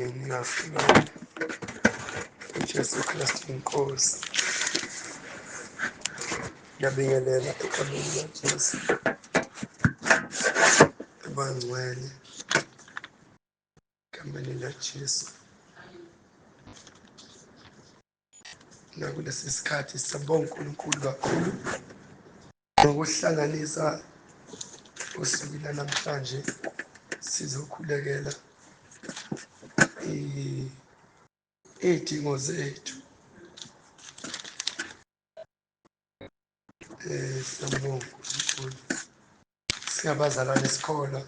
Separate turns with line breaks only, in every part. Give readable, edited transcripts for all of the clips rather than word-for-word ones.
Ngingahlukani uJesu Kristu iNkosi. Ngiyabingelela egameni likaJesu abangcwele egameni likaJesu. Nakulesi sikhathi siyabonga uNkulunkulu kakhulu ngokuhlanganisa usuku lanamhlanje sizokhulekela iy'dingo zethu. Siyambonga uNkulunkulu. Singabazalwane sikholwa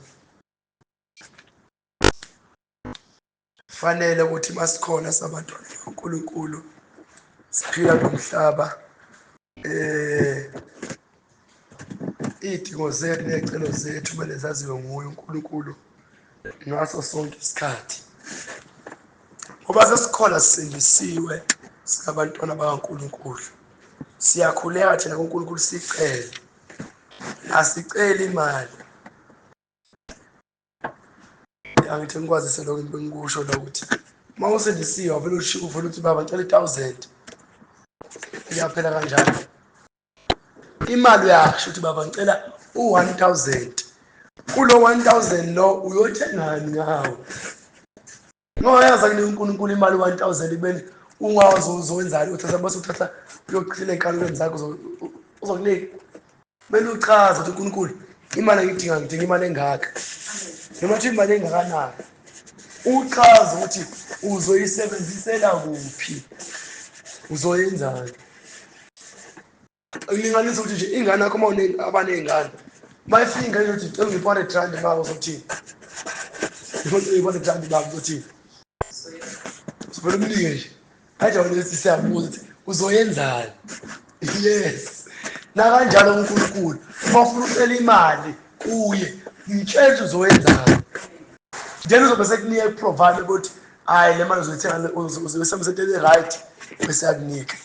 fanele ukuthi masikhona sabantwana bakaNkulunkulu siphila nomhlaba iy'dingo zethu ney'celo zethu kumele zaziwe nguye uNkulunkulu ngaso sonke isikhathi ngoba sesikhona sisindisiwe singabantwana bakaNkulunkulu. Siyakhuleka thina kuNkulunkulu sicele, asiceli imali. Angithi ngikwazise lokho into engikusho la ukuthi uma usindisiwe wavele uvele uthi baba ngicela i-thousand, iyaphela kanjalo imali. Uyasho ukuthi baba ngicela u-1000, kulo 1000 lo uyothengani ngawo? Ngoba yazi akunika uNkulunkulu imali 1000 ekubeni ungazi uzowenzani, uthatha bese uthatha uyochithela ey'nkalweni zakho, uzokunika. Kumele uchaze ukuthi uNkulunkulu imali engiyidinga, ngidinga imali engaka, noma kuthiwa imali engakanani, uchaze ukuthi uzoyisebenzisela kuphi, uzoyenzani. Ngilinganisa ukuthi nje ingane yakho, uma abaney'ngane, uma ifika ingane ukuthi cela ungiphe 100 rand baba, uzothini? 100 rand baba, uzothini? Uzovele umnike nje kanjalo. Lesi siyabuza ukuthi uzoyenzani. Yes, nakanjalo uNkulunkulu uma ufuna ucela imali kuye, mtshele ukuthi uzoyenzani, then uzobe sekunika kuprovide ukuthi hayi, le mali uzoyithenga, uzoyisebenzisa entweni e-right, bese yakunika.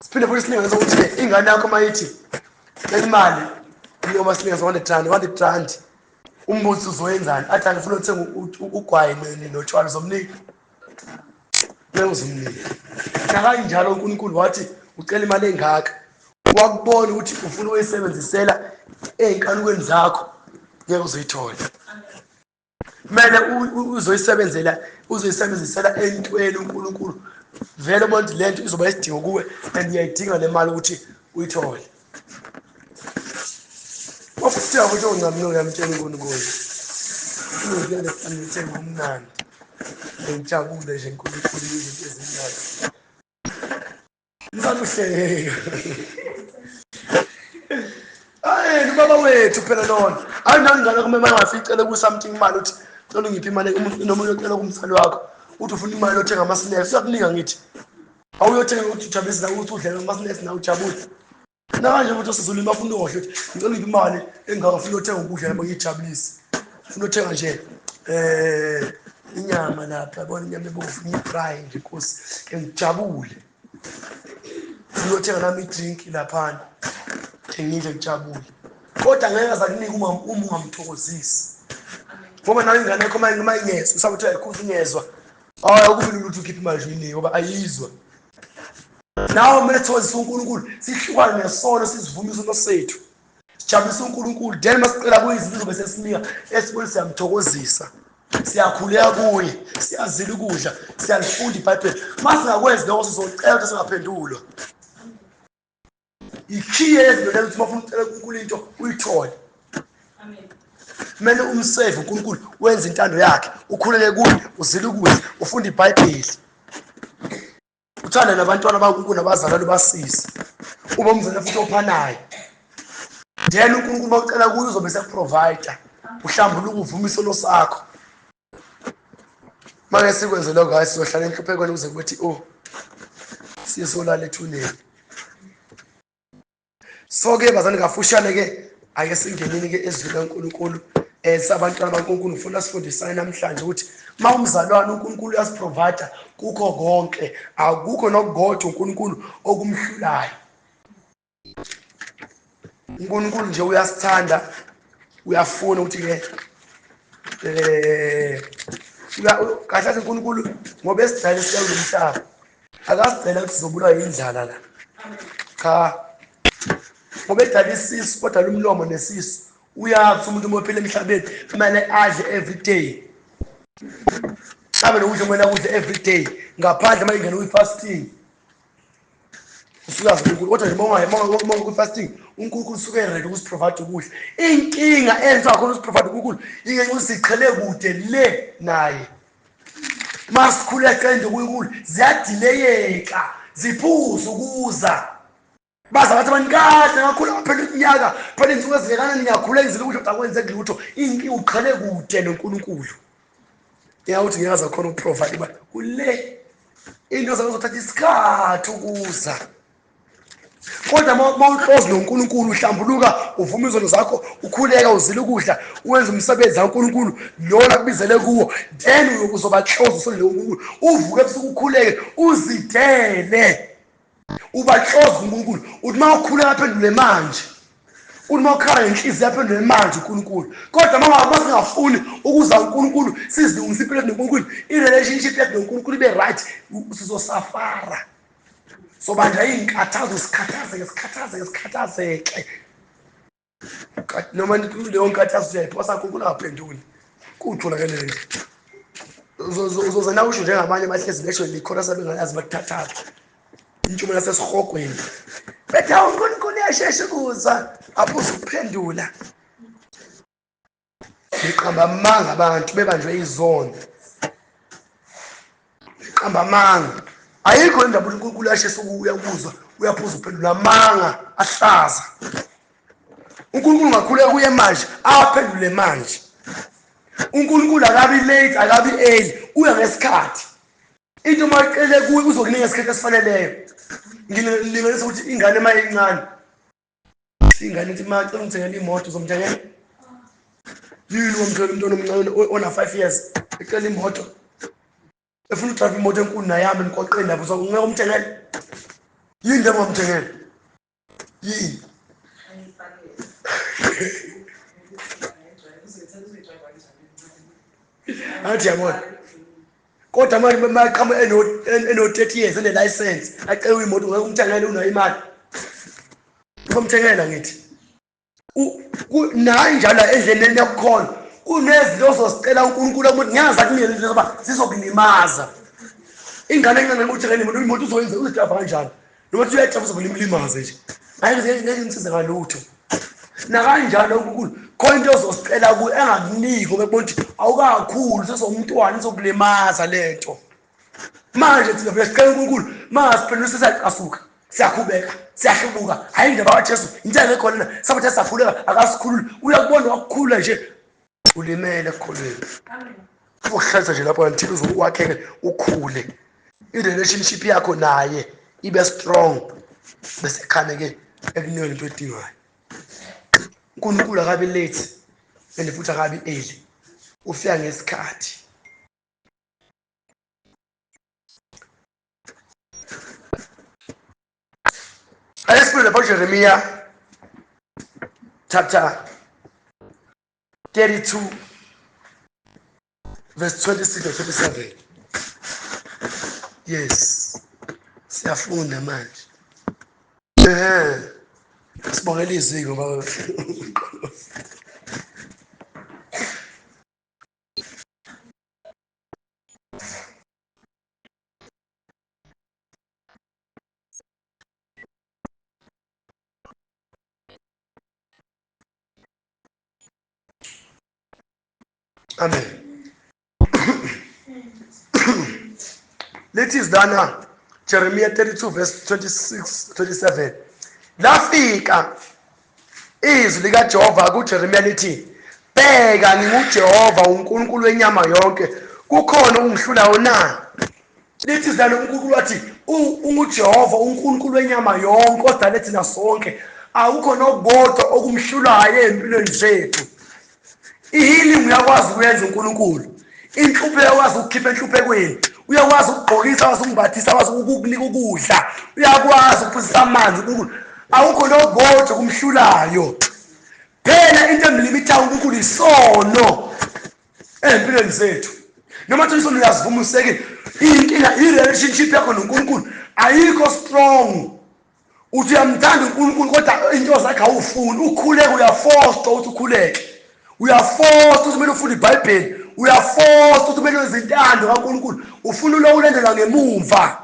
Siphinde futhi silinganise ukuthi-ke ingane yakho uma ithi cela imali, noma silinganise 100 rand, 100 rand, umbuzo uzoyenzani? Athi angifuna ukuthenga ugwayi notshwala, uzomnika? Ngeke uzomnika. Nakanjalo uNkulunkulu wathi ucela imali engaka, wakubona ukuthi ufuna ukuyisebenzisela ey'nkanukweni zakho, ngeke uzoyithola. Kumele uzoyisebenzela, uzoyisebenzisela entweni uNkulunkulu vele ubona ukuthi lento izoba isidingo kuwe and uyayidinga le mali ukuthi uyithole. Wafuthi ukuthi uncamile, uyamtshela uNkulunkulu ngithenga umnandi, ngijabule nje uNkulunkulu izinto ezimnandi. Ngisakuhleka. Hayi, ubaba wethu phela lona. Hayi, nami ngane kumele mangaficele ku something imali, uthi cela ungiphe imali, noma uyocela kumzali wakho uthi ufuna imali yothenga ama-snacks, uyakunika. Ngithi awuyothenga ukuthi ujabulise nawe, ukuthi udlele ama-snacks nawe ujabule. Nakanje ukuthi osizulwini bafuna uhodla, ukuthi ngicela ungiphe imali engaka, ufuna uyothenga ukudla noma ngiyijabulise, ufuna uyothenga nje inyama lapha, yabona, inyama ebovu ngiyibrayi nje Nkosi, ngijabule. Ufuna uyothenga nami i-drink laphana, ngidle ngijabule. Kodwa ngeke aze akunike uma ungamthokozisi, ngoba nawe ingane yakho uma ingezwa, usabe uthi ayikhuza ingezwa, hayi, akubi lula ukuthi ukhiphe imali nje uyinike ngoba ayizwa. Nawe kumele sithokozise uNkulunkulu, sihlukane nesono, sizivume isono sethu, sijabulise uNkulunkulu, then masicela kuye izinto uzobe sesinika esibona siyamthokozisa. Siyakhuleka kuye, siyazila ukudla, siyalifunda iBhayibheli. Uma singakwenzi lokho, sizocela ukuthi singaphendulwa. Ikhiye yezinto lezo ukuthi uma ufuna ucela kuNkulunkulu into uyithole, kumele umseve uNkulunkulu, wenze intando yakhe, ukhuleke kuye, uzile ukudla, ufunde iBhayibheli, uthande nabantwana bakuNkulunkulu nabazalwane, ubasize, ube umzali futhi ophanayo. Then uNkulunkulu uma ucela kuye uzobe sekuprovide, uhlambuluka, uvuma isono sakho. Make sikwenze lokho, hayi, sizohlala enhluphekweni kuze kuthi oh siye solala ethuneni. So-ke bazane, kafushane-ke ake singeneni-ke ezwini kaNkulunkulu. Sabantwana baNkulunkulu, ngifuna sifundisane namhlanje ukuthi uma umzalwane, uNkulunkulu uyasiprovide kukho konke, akukho nokukodwa uNkulunkulu okumhlulayo. uNkulunkulu nje uyasithanda, uyafuna ukuthi-ke Kahle kahle uNkulunkulu ngoba esidala siya kulo mhlaba akasidela ukuthi sizobulawa yindlala la. Cha, ngoba edala isisu kodwa umlomo nesisu uyazi umuntu uma ephila emhlabeni kumele adle every day, abe nokudla kumele akudle every day ngaphandle uma ingena kwi-fasting usuyazi uNkulunkulu. Kodwa nje uma kwi-fasting uNkulunkulu usuke ready ukusiprovide ukudla. Inkinga enziwa khona usiprovide uNkulunkulu ingenxa ukuthi siqhele kude le naye. Masikhule qende kuNkulunkulu ziyadileyeka ziphuza ukuza. Baza bathi abantu kade ngakhula phela iminyaka phela insuku ezingakanani ngiyakhula izile ukudla kodwa akwenzeki lutho. Inkinga uqhele kude noNkulunkulu. Ngiyawuthi ngiyazi khona ukuprovide uba kule into zakho zothatha isikhathi ukuza. Kodwa uma uclose noNkulunkulu uhlambuluka uvuma izono zakho ukhuleka uzila ukudla wenza umsebenzi kaNkulunkulu lona akubizele kuwo, then uzoba close usondele kuNkulunkulu. Uvuke ebusuku ukhuleke uzidele uba close kuNkulunkulu. Uthi uma ukhuleka aphendule manje, uthi uma ukhala ngenhliziyo aphendule manje uNkulunkulu. Kodwa uma singafuni ukuza uNkulunkulu sizilungise impilo yethu noNkulunkulu, i-relationship yethu noNkulunkulu ibe right, sizosafara. Sobanja iy'nkathazo sikhathazeke sikhathazeke sikhathazeke. Noma leyo nkathazo uyayiphosa uNkulunkulu angaphenduli. Kutholakele nje. Uzoze na usho njengabanye abahlezi besho likhona sebengayazi bakuthathaphi. Intshumayelo yasesihogweni. Bethi hawu uNkulunkulu uyashesha ukuza aphuze ukuphendula. Beqamba amanga abantu bebanjwe izono. Beqamba amanga. Ayikho indaba ukuthi uNkulunkulu uyashesha ukuzwa, uyaphuza ukuphendula amanga ahlaza. uNkulunkulu ungakhuleka kuye manje, aphendule manje. uNkulunkulu akabi late, akabi early, uya ngesikhathi. Into uma ucele kuye uzokunika isikhathi esifaneleyo. Ngilinganisa ukuthi ingane uma incane, ingane ithi ma cela ungithengele imoto, uzomthengela? Yini wamthengela umntwana omncane ona 5 years ecela imoto? Efuna udrayiva imoto enkulu naye ahambe emgwaqeni lapho, ungeke umthengele? Yini nje ungamthengela? Yini? Athi yabona. Kodwa manje maqhamuka eno 30 years ene license, acela imoto ngeke umthengele unayo imali. Uzomthengela ngithi. Nayi njalo endleleni yokukhona kunezinto ozosicela uNkulunkulu ukuthi ngiyazi akunike izinto zoba zizokulimaza. Ingane encane ukuthi ngeke imoto uzoyenza uzodrayiva kanjani? Noma uthi uyadrayiva uzovele imlimaze nje. Hayi ngeke ngimsize ngalutho. Nakanjalo uNkulunkulu khona into ozosicela kuye engakuniki ngoba ebona ukuthi awukakhulu sesomntwana izokulimaza lento. Manje thina vele sicela uNkulunkulu mangasiphendula sesiyacasuka, siyakhubeka, siyahlubuka. Hayi indaba kaJesu into engekho lena, sabathe sakhuleka akasikhululi. Uyakubona wakukhulula nje ulimele ekukholweni. Ukuhlalisa nje lapho until uze wakheke ukhule. I-relationship yakho naye ibe strong bese khane ke ekunika into edingayo. uNkulunkulu akabi late and futhi akabi early, ufika ngesikhathi. Ake sifunde lapha Jeremiah chapter 32 verse 26 to 27. Yes, siyafunda manje. Sibongela izwi ngoba Amen. Lithi izilana Jeremiah 32 verse 26 27. Lafika izwi likaJehova kuJeremiya lithi, bheka nginguJehova uNkulunkulu wenyama yonke, kukhona okungihlulayo na? Lithi izilana uNkulunkulu wathi unguJehova uNkulunkulu wenyama yonke odale thina sonke, akukho nokukodwa okumhlulayo empilweni zethu. I-healing uyakwazi ukuyenza uNkulunkulu. Inhlupho uyakwazi ukukhipha enhluphekweni, uyakwazi ukugqokisa, uyakwazi ukumbathisa, uyakwazi ukukunika ukudla, uyakwazi ukuphuzisa amanzi uNkulunkulu. Akukho nokukodwa okumhlulayo. Phela into emlimithayo uNkulunkulu isono empilweni zethu. Noma thi isono uyasivuma usekile, inkinga i-relationship yakho noNkulunkulu ayikho strong. Uthi uyamthanda uNkulunkulu kodwa into zakhe awufuni. Ukhuleke, uyaforced ukuthi ukhuleke, uyaforced ukuthi kumele ufunde iBhayibheli, uyaforced ukuthi kumele wenze intando kaNkulunkulu. Ufuna ulo ulandelwa ngemumva.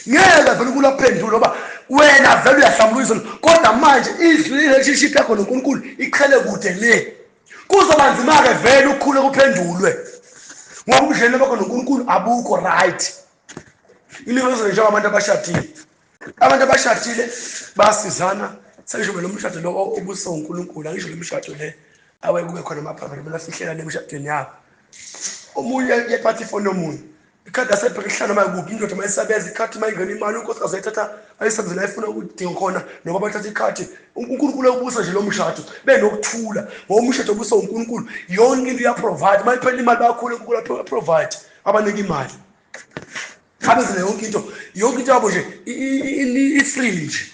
Ngeke vele uNkulunkulu aphendule ngoba wena vele uyahlambuluka izono, kodwa manje izwi i-relationship yakho noNkulunkulu iqhele kude le. Kuzoba nzima-ke vele ukukhule kuphendulwe ngoba ubudlelwane bakho noNkulunkulu abukho right. Inikeza njengabantu abashadile, abantu abashadile basizana. Sengisho lo mshado lo obuswa uNkulunkulu, angisho lo mshado le awe kube khona amaphapha belafihlelana emshadweni yabo. Omunye uyaphatha ifoni yomunye, ikhadi asebheke ihlala noma kuphi, indoda uma isabeza ikhadi, uma ingena imali unkosikazi ayithatha ayisebenzele ayifuna ukudinga khona, noma bathatha ikhadi. UNkulunkulu ubusa nje lo mshado benokuthula, ngoba umshado obuswa uNkulunkulu yonke into uyaprovide. Uma iphela imali bayakhula, uNkulunkulu aprovide, abanike imali, abenzele yonke into, yonke into yabo nje i-free nje.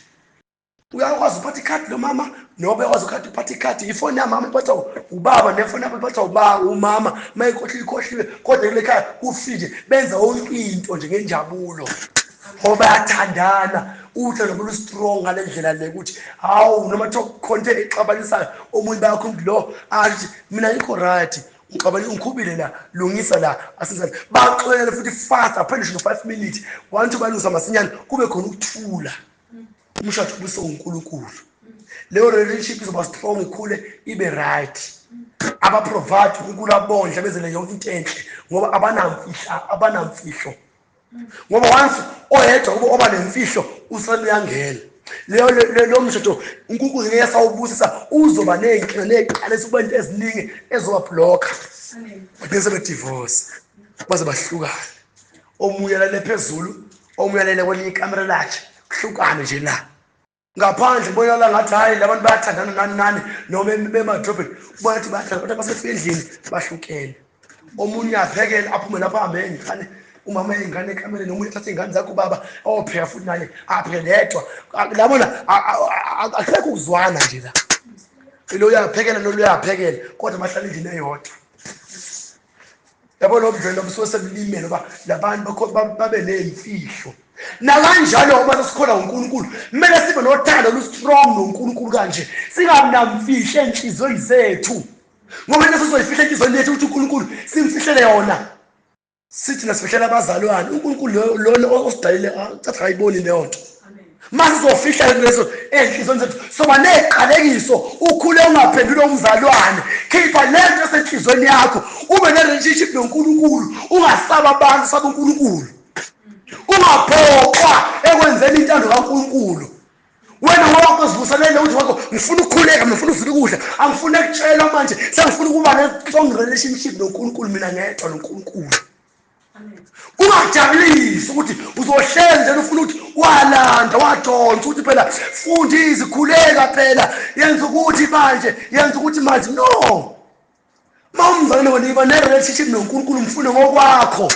Uyakwazi uphatha ikhadi lomama noba uyakwazi uphatha ikhadi, ifoni yamama iphathwa ubaba nefoni yakho iphathwa ubaba umama, uma ikhohliwe ikhohliwe, kodwa kule khaya ku-free nje, benza yonke into nje ngenjabulo ngoba bayathandana. Uthando lu-strong ngale ndlela le ukuthi hawu, noma kuthiwa kukhona into exabanisayo omunye bayakhuluma ukuthi lo athi mina ngikho right, ngixabane ngikhubile la, lungisa la, asizane, baxolele futhi fast, aphele ngisho no-5 minutes, 1 2 balungisa masinyane, kube khona ukuthula. Umshado ubuswe uNkulunkulu, leyo relationship izoba strong, ikhule ibe right. Abaprovide uNkulunkulu abondle, benzele yonke into enhle ngoba abanamfihla, abanamfihlo. Ngoba once oyedwa kubo oba nemfihlo usane uyangena leyo leyo mshado, uNkulunkulu ngeke sawubusisa, uzoba ney'nkinga ney'qalisa ukuba into eziningi ezobablokha, bagcine sebedivorce, baze bahlukane. Omunye alale phezulu, omunye alele kwelinye ikamera lakhe, kuhlukane nje la ngaphandle. Kubonakala ngathi hhayi labantu bayathandana nani nani, noma bemadrobheni ubona ukuthi bayathandana, kodwa basefika endlini bahlukene. Omunye uyaphekela aphume lapho ahambe ey'ngane, umama ey'ngane ekamereni, omunye athathe iy'ngane zakhe ubaba ayopheka futhi naye apheke yedwa. Labona akusekho ukuzwana nje la, lo uyaphekela nolo uyaphekela, kodwa bahlala endlini eyodwa. Yabo lo budlelwano busuke sebulimele ngoba labantu babe ney'mfihlo. Nakanjalo uma sesikholwa uNkulunkulu kumele sibe nothando olu-strong noNkulunkulu kanje, singabi namfihlo ey'nhliziyweni zethu, ngoba into esizoyifihla enhliziyweni yethu ukuthi uNkulunkulu simfihlele yona, sithi nasifihlela abazalwane, uNkulunkulu lo osidalile cathi akayiboni leyo nto. Masizofihla lezo ey'nhliziyweni zethu soba ney'qalekiso. Ukhule ungaphenduli umzalwane, khipha le nto esenhliziyweni yakho, ube ne-relationship noNkulunkulu, ungasabi abantu, sabe uNkulunkulu. Ungaphoqwa ekwenzeni intando kaNkulunkulu. Wena ngoba uzivuselele ukuthi wakho ngifuna ukukhuleka, mina ngifuna ukuzila ukudla, angifuni ukutshelwa manje, sengifuna ukuba ne-strong relationship noNkulunkulu, mina ngedwa noNkulunkulu. Kungajabulisi ukuthi uzohlezi nje ufuna ukuthi walanda wadonsa ukuthi phela funda izikhuleka phela yenza ukuthi manje, yenza ukuthi manje. No, uma umzalwane wena iba ne-relationship noNkulunkulu, mfune ngokwakho,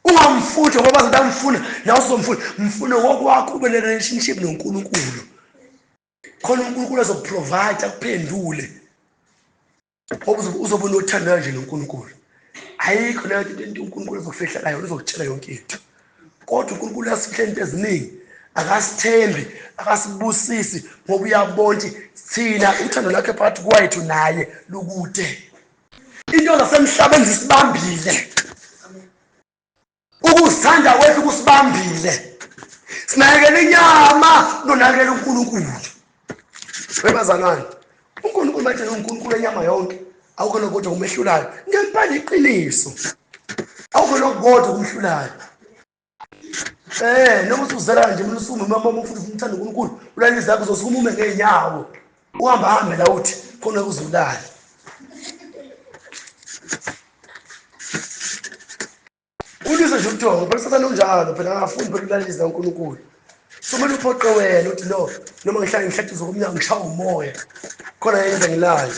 ungamfuthi ngoba bazothi amfuna nawe usuzomfuna, mfune ngokwakho, ube ne-relationship noNkulunkulu, khona uNkulunkulu azokuprovide akuphendule, ngoba uzobe unothando nje noNkulunkulu. Ayikho leyo into uNkulunkulu azokufihlela yona, uzokutshela yonke into. Kodwa uNkulunkulu uyasifihlela into eziningi, akasithembi, akasibusisi, ngoba uyabona ukuthi thina uthando lakhe phakathi kwethu naye lukude. Into zasemhlabeni zisibambile, ukuzithanda kwethu kusibambile, sinakekela inyama nonakekela uNkulunkulu. Webazalwane, uNkulunkulu manje uNkulunkulu enyama yonke, awukho nokodwa kumehlulayo ngempela, iqiniso, awukho nokodwa kumhlulayo. Noma usuzela nje mina usume mama ufuna umthanda uNkulunkulu, ulalisa zakho uzosuka ume ngeenyawo, uhamba hambe la uthi khona uzulala. Ulizwe nje ubuthongo phela sathane unjalo phela, akafuni phela ulalisa uNkulunkulu. So kumele uphoqe wena uthi lo noma ngihlale ngihlatshizwe komnyango ngishawa umoya khona yenza ngilale.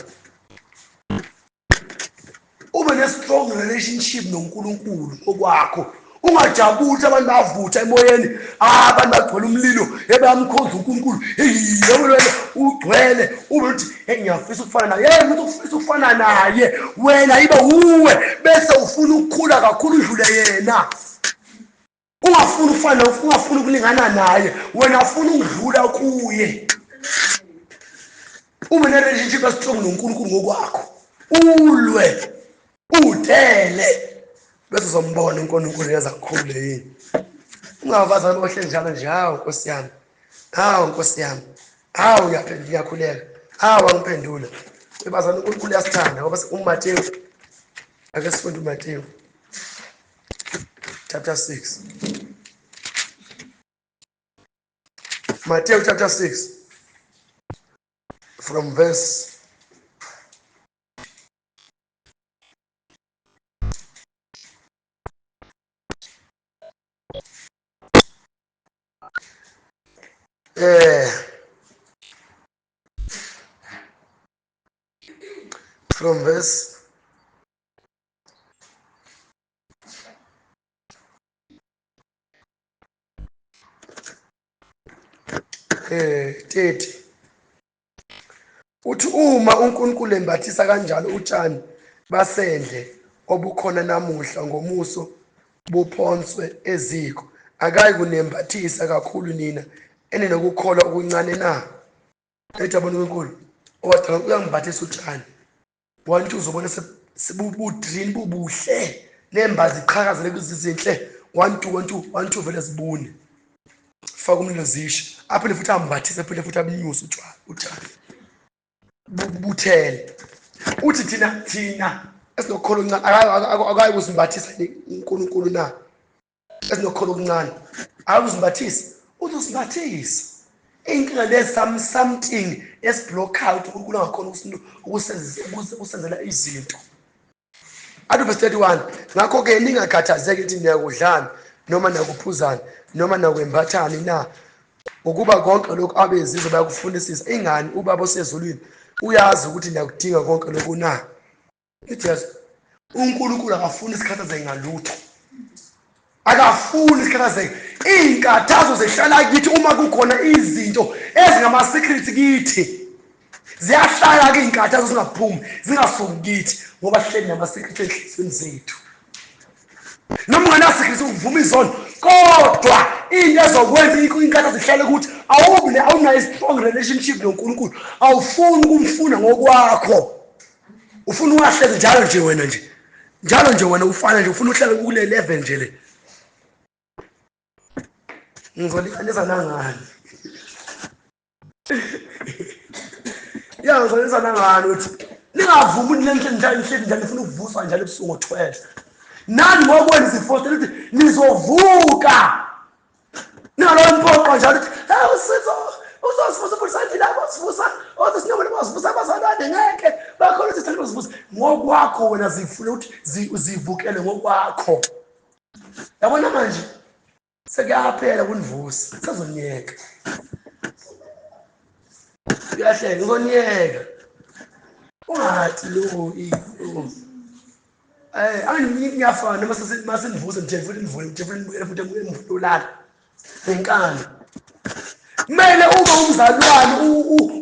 Ube ne-strong relationship noNkulunkulu okwakho, Ungajabuli abantu bavutha emoyeni, abantu bagcwele umlilo, ebamkhonza uNkulunkulu. Hey, ugcwele ube uthi hey ngiyafisa ukufana naye. Hey, umuntu ufisa ukufana naye, wena ibe uwe bese ufuna ukukhula kakhulu udlule yena. Ungafuni ukufana, ungafuni ukulingana naye, wena ufuna ukudlula kuye. Ube ne-relationship estrong noNkulunkulu ngokwakho, ulwe udele bese uzombona uNkulunkulu yeza kukhule yini. Ungabazali bohle njalo nje, hawu Nkosi yami, hawu Nkosi yami, hawu ngiyakhuleka, hawu angiphendula. Ebazali uNkulunkulu uyasithanda ngoba uMateyu, ake sifunde uMateyu chapter 6. Matthew chapter 6 from verse from verse 30. Uthi uma uNkulunkulu embathisa kanjalo utshani basendle obukhona namuhla ngomuso buphonswe eziko, akayi kunembathisa kakhulu nina eninokukholwa okuncane na? Ethi yabona uNkulunkulu owadala uyangimbathisa utshani, 1 2 uzobona sebugreen bubuhle, nembazi iqhakazele kuzizinhle, 1 2 1 2 1 2 vele zibune, faka umlilo zishe, aphinde futhi ambathise, aphinde futhi abunyuse utshani buthele. Uthi thina esinokholo okuncane akayi kusimbathisa uNkulunkulu na? Esinokholo okuncane akayi kusimbathisa, uzosimbathisa. Inkinga le something esiblockayo ukuthi uNkulunkulu angakhona ukusenzela izinto. Athi verse 31, ngakho-ke ningakhathazeki ukuthi niyakudlani noma niyakuphuzani noma niyakwembathani na, ngokuba konke lokhu abezizwe bayakufunisisa. Ingani uBaba osezulwini uyazi ukuthi niyakudinga konke lokhu na? Ithi yazi uNkulunkulu akafuni isikhathazeke ngalutho, akafuni isikhathazeke. Iy'nkathazo zihlala kithi uma kukhona izinto ezingama-secret kithi, ziyahlala-ke iy'nkathazo zingaphumi zingasuki kithi ngoba sihleli nama-secret enhliziyweni zethu. Noma ungena-secret ukuvuma izono, kodwa into ezokwenza inkathazo ihlale ukuthi awunayo i-strong relationship noNkulunkulu, awufuni ukumfuna ngokwakho, ufuna ungahlezi njalo nje wena nje njalo nje wena ufana nje, ufuna uhlale kule level nje le. Ngizolinganisa nangani? Ya, ngizolinganisa nangani ukuthi ningavumi ukuthi nihleli njalo nihleli njalo nifuna ukuvuswa njalo ebusuku ngo-12. Nani ngokwenu zifostela ukuthi nizovuka. Ningaloyo mpoqo njalo ukuthi hey usizo uzosivusa futhi sathi lapho sivusa othi sinobona basivusa abazalwane ngeke bakhona ukuthi sithanda basivusa ngokwakho wena, zifuna ukuthi zivukele ngokwakho. Yabona manje sekuyaphela kunivusa, sezoniyeka. Uyahleka ngizoniyeka. Ungathi lo ngiyafana noma masenivuse nje futhi nivule nje futhi nibuyele futhi emvululala ngenkani. Kumele ube umzalwane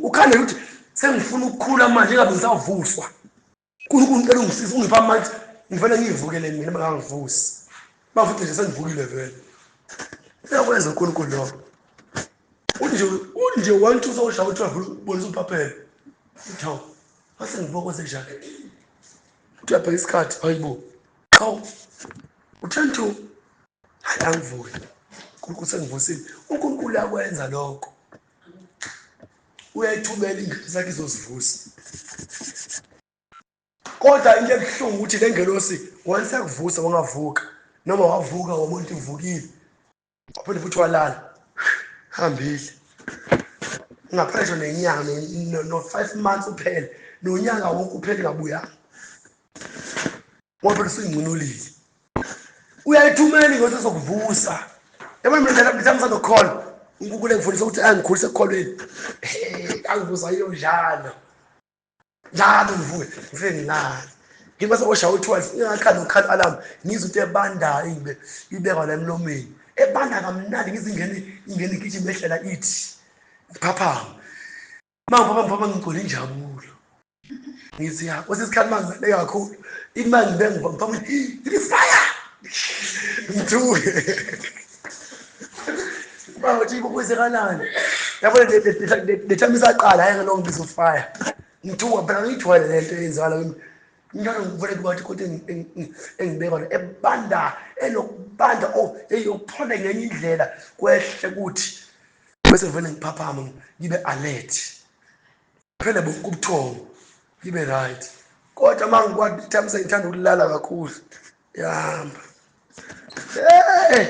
ukhandele ukuthi sengifuna ukukhula manje ingabe ngisavuswa. uNkulunkulu ngicela ungisize ungiphe amandla ngivele ngiyivukele mina bangangivusi. Bafuthi nje sengivukile vele. Uyakwenza uNkulunkulu lokho. Uthi nje 1 2 sowushaya u12 ubonisa uphaphele. Uthi hawu, mase ngivuka kwenze njani? Uthi uyabheka isikhathi, hayibo. Hawu. U10 to hayi angivuki. uNkulunkulu sengivusile. uNkulunkulu uyakwenza lokho. Uyayithumela ingelosi yakhe izosivusa. Kodwa into ebuhlungu ukuthi le ngelosi once yakuvusa wangavuka, noma wavuka wabona ivukile, waphinde futhi walala, hambile. Ungaphela nenyanga no 5 months uphele, nonyaka wonke uphele ingabuyanga. Ngoba phela usuyingcunulile. Uyayithumela ingelosi ezokuvusa. Yabona mina mhlawumbe ngisandokholwa, uNkulunkulu engifundisa ukuthi angikhulise ekukholweni. Angivusa yiyo njalo. Njalo ngivuke, ngifike ngilale. Ngithi mase koshaya u-12 ingakhala nokukhala alarm, ngizwe into ebandayo ingibe ibekwa la emlomeni, ebanda kamnandi, ngizwe ingene ingene igijima ehlela ithi ngiphaphama. Uma ngiphapha ngiphapha ngigcwele injabulo, ngithi ya kwesinye isikhathi uma ngilale kakhulu ithi uma ngibe ngiphapha ngithi fire, ngithuke bathi kwenzekalani. Yabona le time isaqala, hayi ngaloko ngibiza ufire, ngithuka phela ngiyijwayele le nto eyenzakala kimi. Njalo ngivele kubathi kodwa engibeka la ebanda enokubanda, oh hey, ukuphole ngenye indlela kwehle kuthi bese vele ngiphaphama ngibe alert, phele bonke ubuthongo ngibe right. Kodwa uma ngikwati time sengithanda ukulala kakhulu, yahamba hey,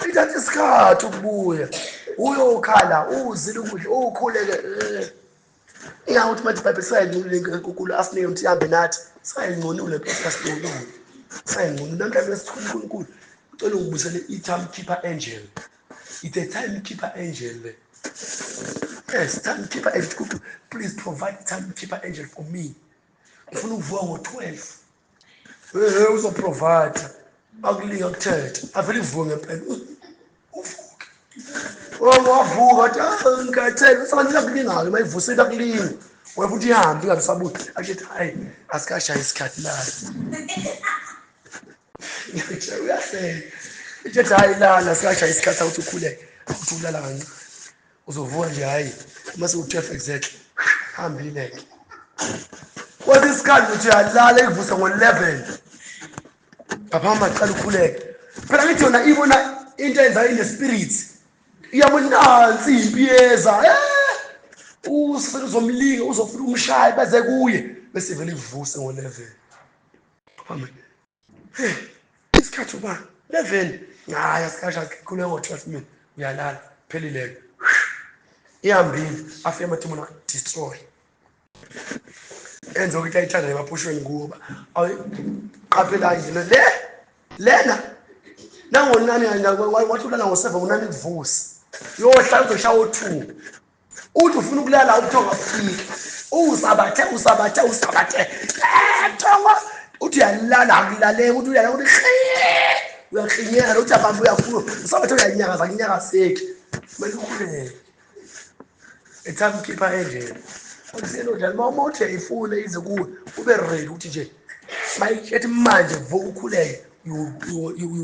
ithatha isikhathi ukubuya, uyokhala uzile ukudla ukhuleke. Ingakuthi manje iBhayibheli sayingcunule iNkulunkulu asinike ukuthi ihambe nathi, sayingcunule Nkosi, asingcunule, sayingcunule namhlanje sithula uNkulunkulu ucela ungibusele i-time keeper angel. It's a time keeper angel le. Yes, time keeper angel. Please provide time keeper angel for me. Ngifuna ukuvuka ngo-12. Hey, uzoprovide. Akulinga kuthetha. Avele ivuke ngempela. Uvuke. Oh, wavuka athi ah ngikhathele. Usabantu bakulinga-ke mayivusile bakulinga. Wena futhi ihambe ingabe sabuya. Athi hayi asikashayi isikhathi la. Uyahleka. Ithi hayi lala sikashayi isikhathi ukuthi ukhuleke. Uthi ulala kancane. Uzovuka nje hayi uma sewu-12 exactly. Hambile-ke. Kwathi isikhathi uthi uyalala ikuvusa ngo-11. Phaphama qala ukhuleke. Phela ngithi yona ibona into eyenzayo in the spirit. Iyabona nansi impi yeza. Eh! Uzomlinga uzofuna umshaye beze kuye bese vele ivuse ngo-11. Phaphama. Hey, isikhathi uba 11. Hayi asikasha khuleka ngo-12 mina. Uyalala phelile-ke. Ihambile afike amathimoni destroy. Enze ukuthi ayithanda emaphushweni kuba qaphelani nje le lena nangonani wathi ulala ngo-7 ngonani kuvusa uyohlala uzoshaya o-2 uthi ufuna ukulala ubuthongo afike usabathe usabathe usabathe thongo uthi uyalala akulaleki uthi uyalala uthi uyaklinyeka uthi abamba uyafuna usabathe uyanyakaza kunyakazeki kumele ukhuleke. A-time keeper angel. Akusiyena njalo uma uthi uyayifuna ize kuwe ube ready ukuthi nje mayithi manje vuka ukhuleke, you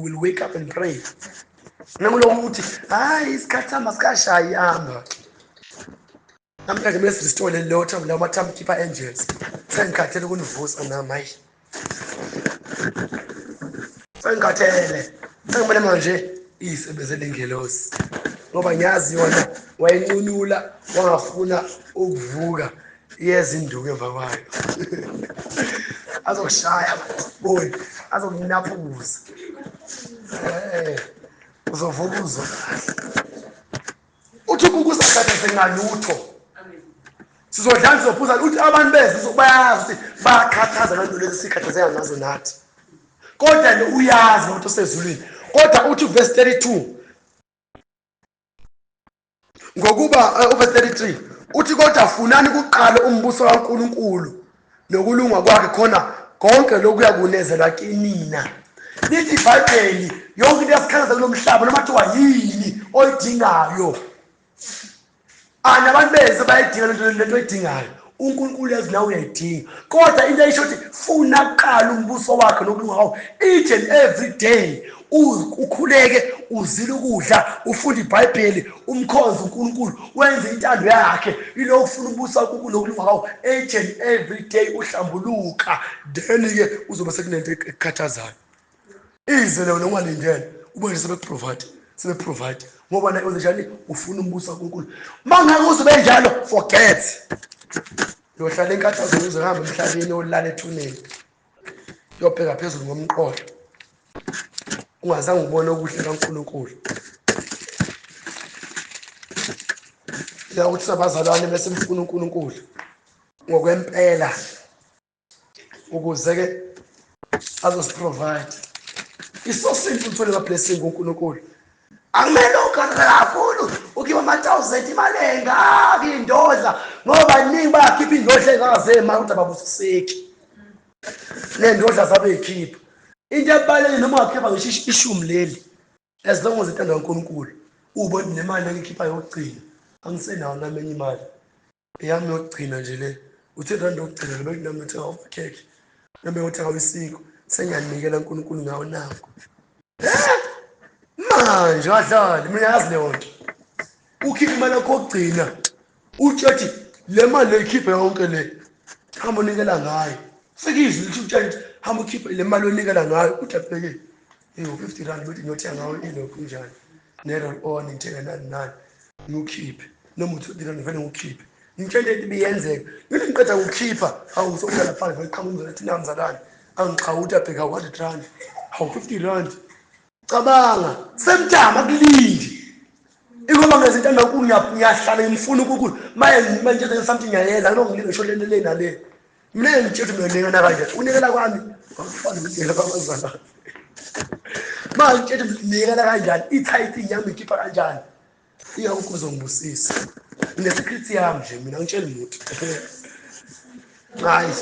will wake up and pray. Noma ukuthi hayi isikhathi sami asikashayi ihamba. Namhlanje kumele sirestore leyo time lawo ma-time keeper angels. Sengikhathele ukunivusa nami hayi. Sengikhathele. Sengibona manje isebenzele ingelosi. Ngoba ngiyazi yona wayincunula wangafuna ukuvuka iyeza induku emva kwayo. Azokushaya boy, azokunaphuza. Uzovuka uzwa. Uthi ukusakhathazeke ngalutho. Sizodlala sizophuza uthi abantu beze bayazi ukuthi bayakhathaza ngento lezi sikhathazeka ngazo nathi. Kodwa nje uyazi ukuthi usezulwini. Kodwa uthi verse 32 ngokuba uverse 33 uthi kodwa funani kuqala umbuso kaNkuluNkulu nokulunga kwakhe khona konke lokuya kunezelwa kinina. Lithi iBhayibheli yonke into yasikhathaza kulomhlaba noma kuthiwa yini oyidingayo. Nabantu beze bayidinga lento oyidingayo. uNkulunkulu yazi nawe uyayidinga. Kodwa into ayisho ukuthi funa kuqala umbuso wakhe nokulunga kwawo each and every day. Ukhuleke, uzile ukudla, ufunde iBhayibheli, umkhonze uNkulunkulu, wenze intando yakhe. Yilokhu ufuna umbuso kaNkulunkulu nokulunga kwawo each and every day uhlambuluka. Then ke uzobe sekunento ekukhathazayo. Ize leyo nongalindele ube nje sebeprovide, sebeprovide ngoba naye uzenjani ufuna umbuso kaNkulunkulu. Mangeke uze benjalo forget. Uyohlala enkathazweni uze uhambe emhlabeni olala ethuneni. Uyobheka phezulu ngomqolo. Ungazange ubone okuhle kaNkulunkulu. Ukuthi sabazalwane bese mfuna uNkulunkulu ngokwempela ukuze ke azosiprovide. It's so simple ukuthola ama blessing kuNkulunkulu. Akumele ukhathazeke kakhulu ukhipha ama-1000 imali engaka indodla ngoba baningi bayakhipha indodla engaka zemali kodwa ababusiseki. Nendodla zabe ikhipha. Into ebalulekile noma ungakhipha ngisho ishumi leli as long as intando kaNkulunkulu ubona nemali engikhipha yokugcina angisenawo nami enye imali eyami yokugcina nje le uthe rand yokugcina le bekunami ngithenga ukhekhe noma ngothenga isinkwa sengiyanikela uNkulunkulu ngawo nanko manje wadlali mina yazi leyo nto ukhipha imali yakho yokugcina utshethi le mali leyikhiphe yonke le hamba unikela ngayo sekizwi lithi utshela ukuthi hamba ukhiphe le mali onikela ngayo uthi abheke ewu 50 rand bethi ngiyothenga ngawo ilokhu njani ne-roll on ngithenga nani nani ngiwukhiphe noma u-20 rand vele ngiwukhiphe ngitshele into ibiyenzeka ngithi ngiqeda kukhipha awu sokuhlala phansi vele qhamuka umzalwane athi namzalwane angixhawuthi abheka 100 rand hawu 50 rand cabanga semtama kulindi ingoba ngezinto angankulu ngiyahlala ngimfuna uNkulunkulu maye manje nje something ngiyayenza ngiloko ngilinde ngisho le le nale mina ngitshela ukuthi mina nginikela kanje unikela kwami akufani ukunikela kwabazalwane manje ngitshela ukuthi nginikela kanjani i-tithing yami ngikhipha kanjani iyakho uzongibusisa nginesecret yami nje mina ngitshela umuntu hayi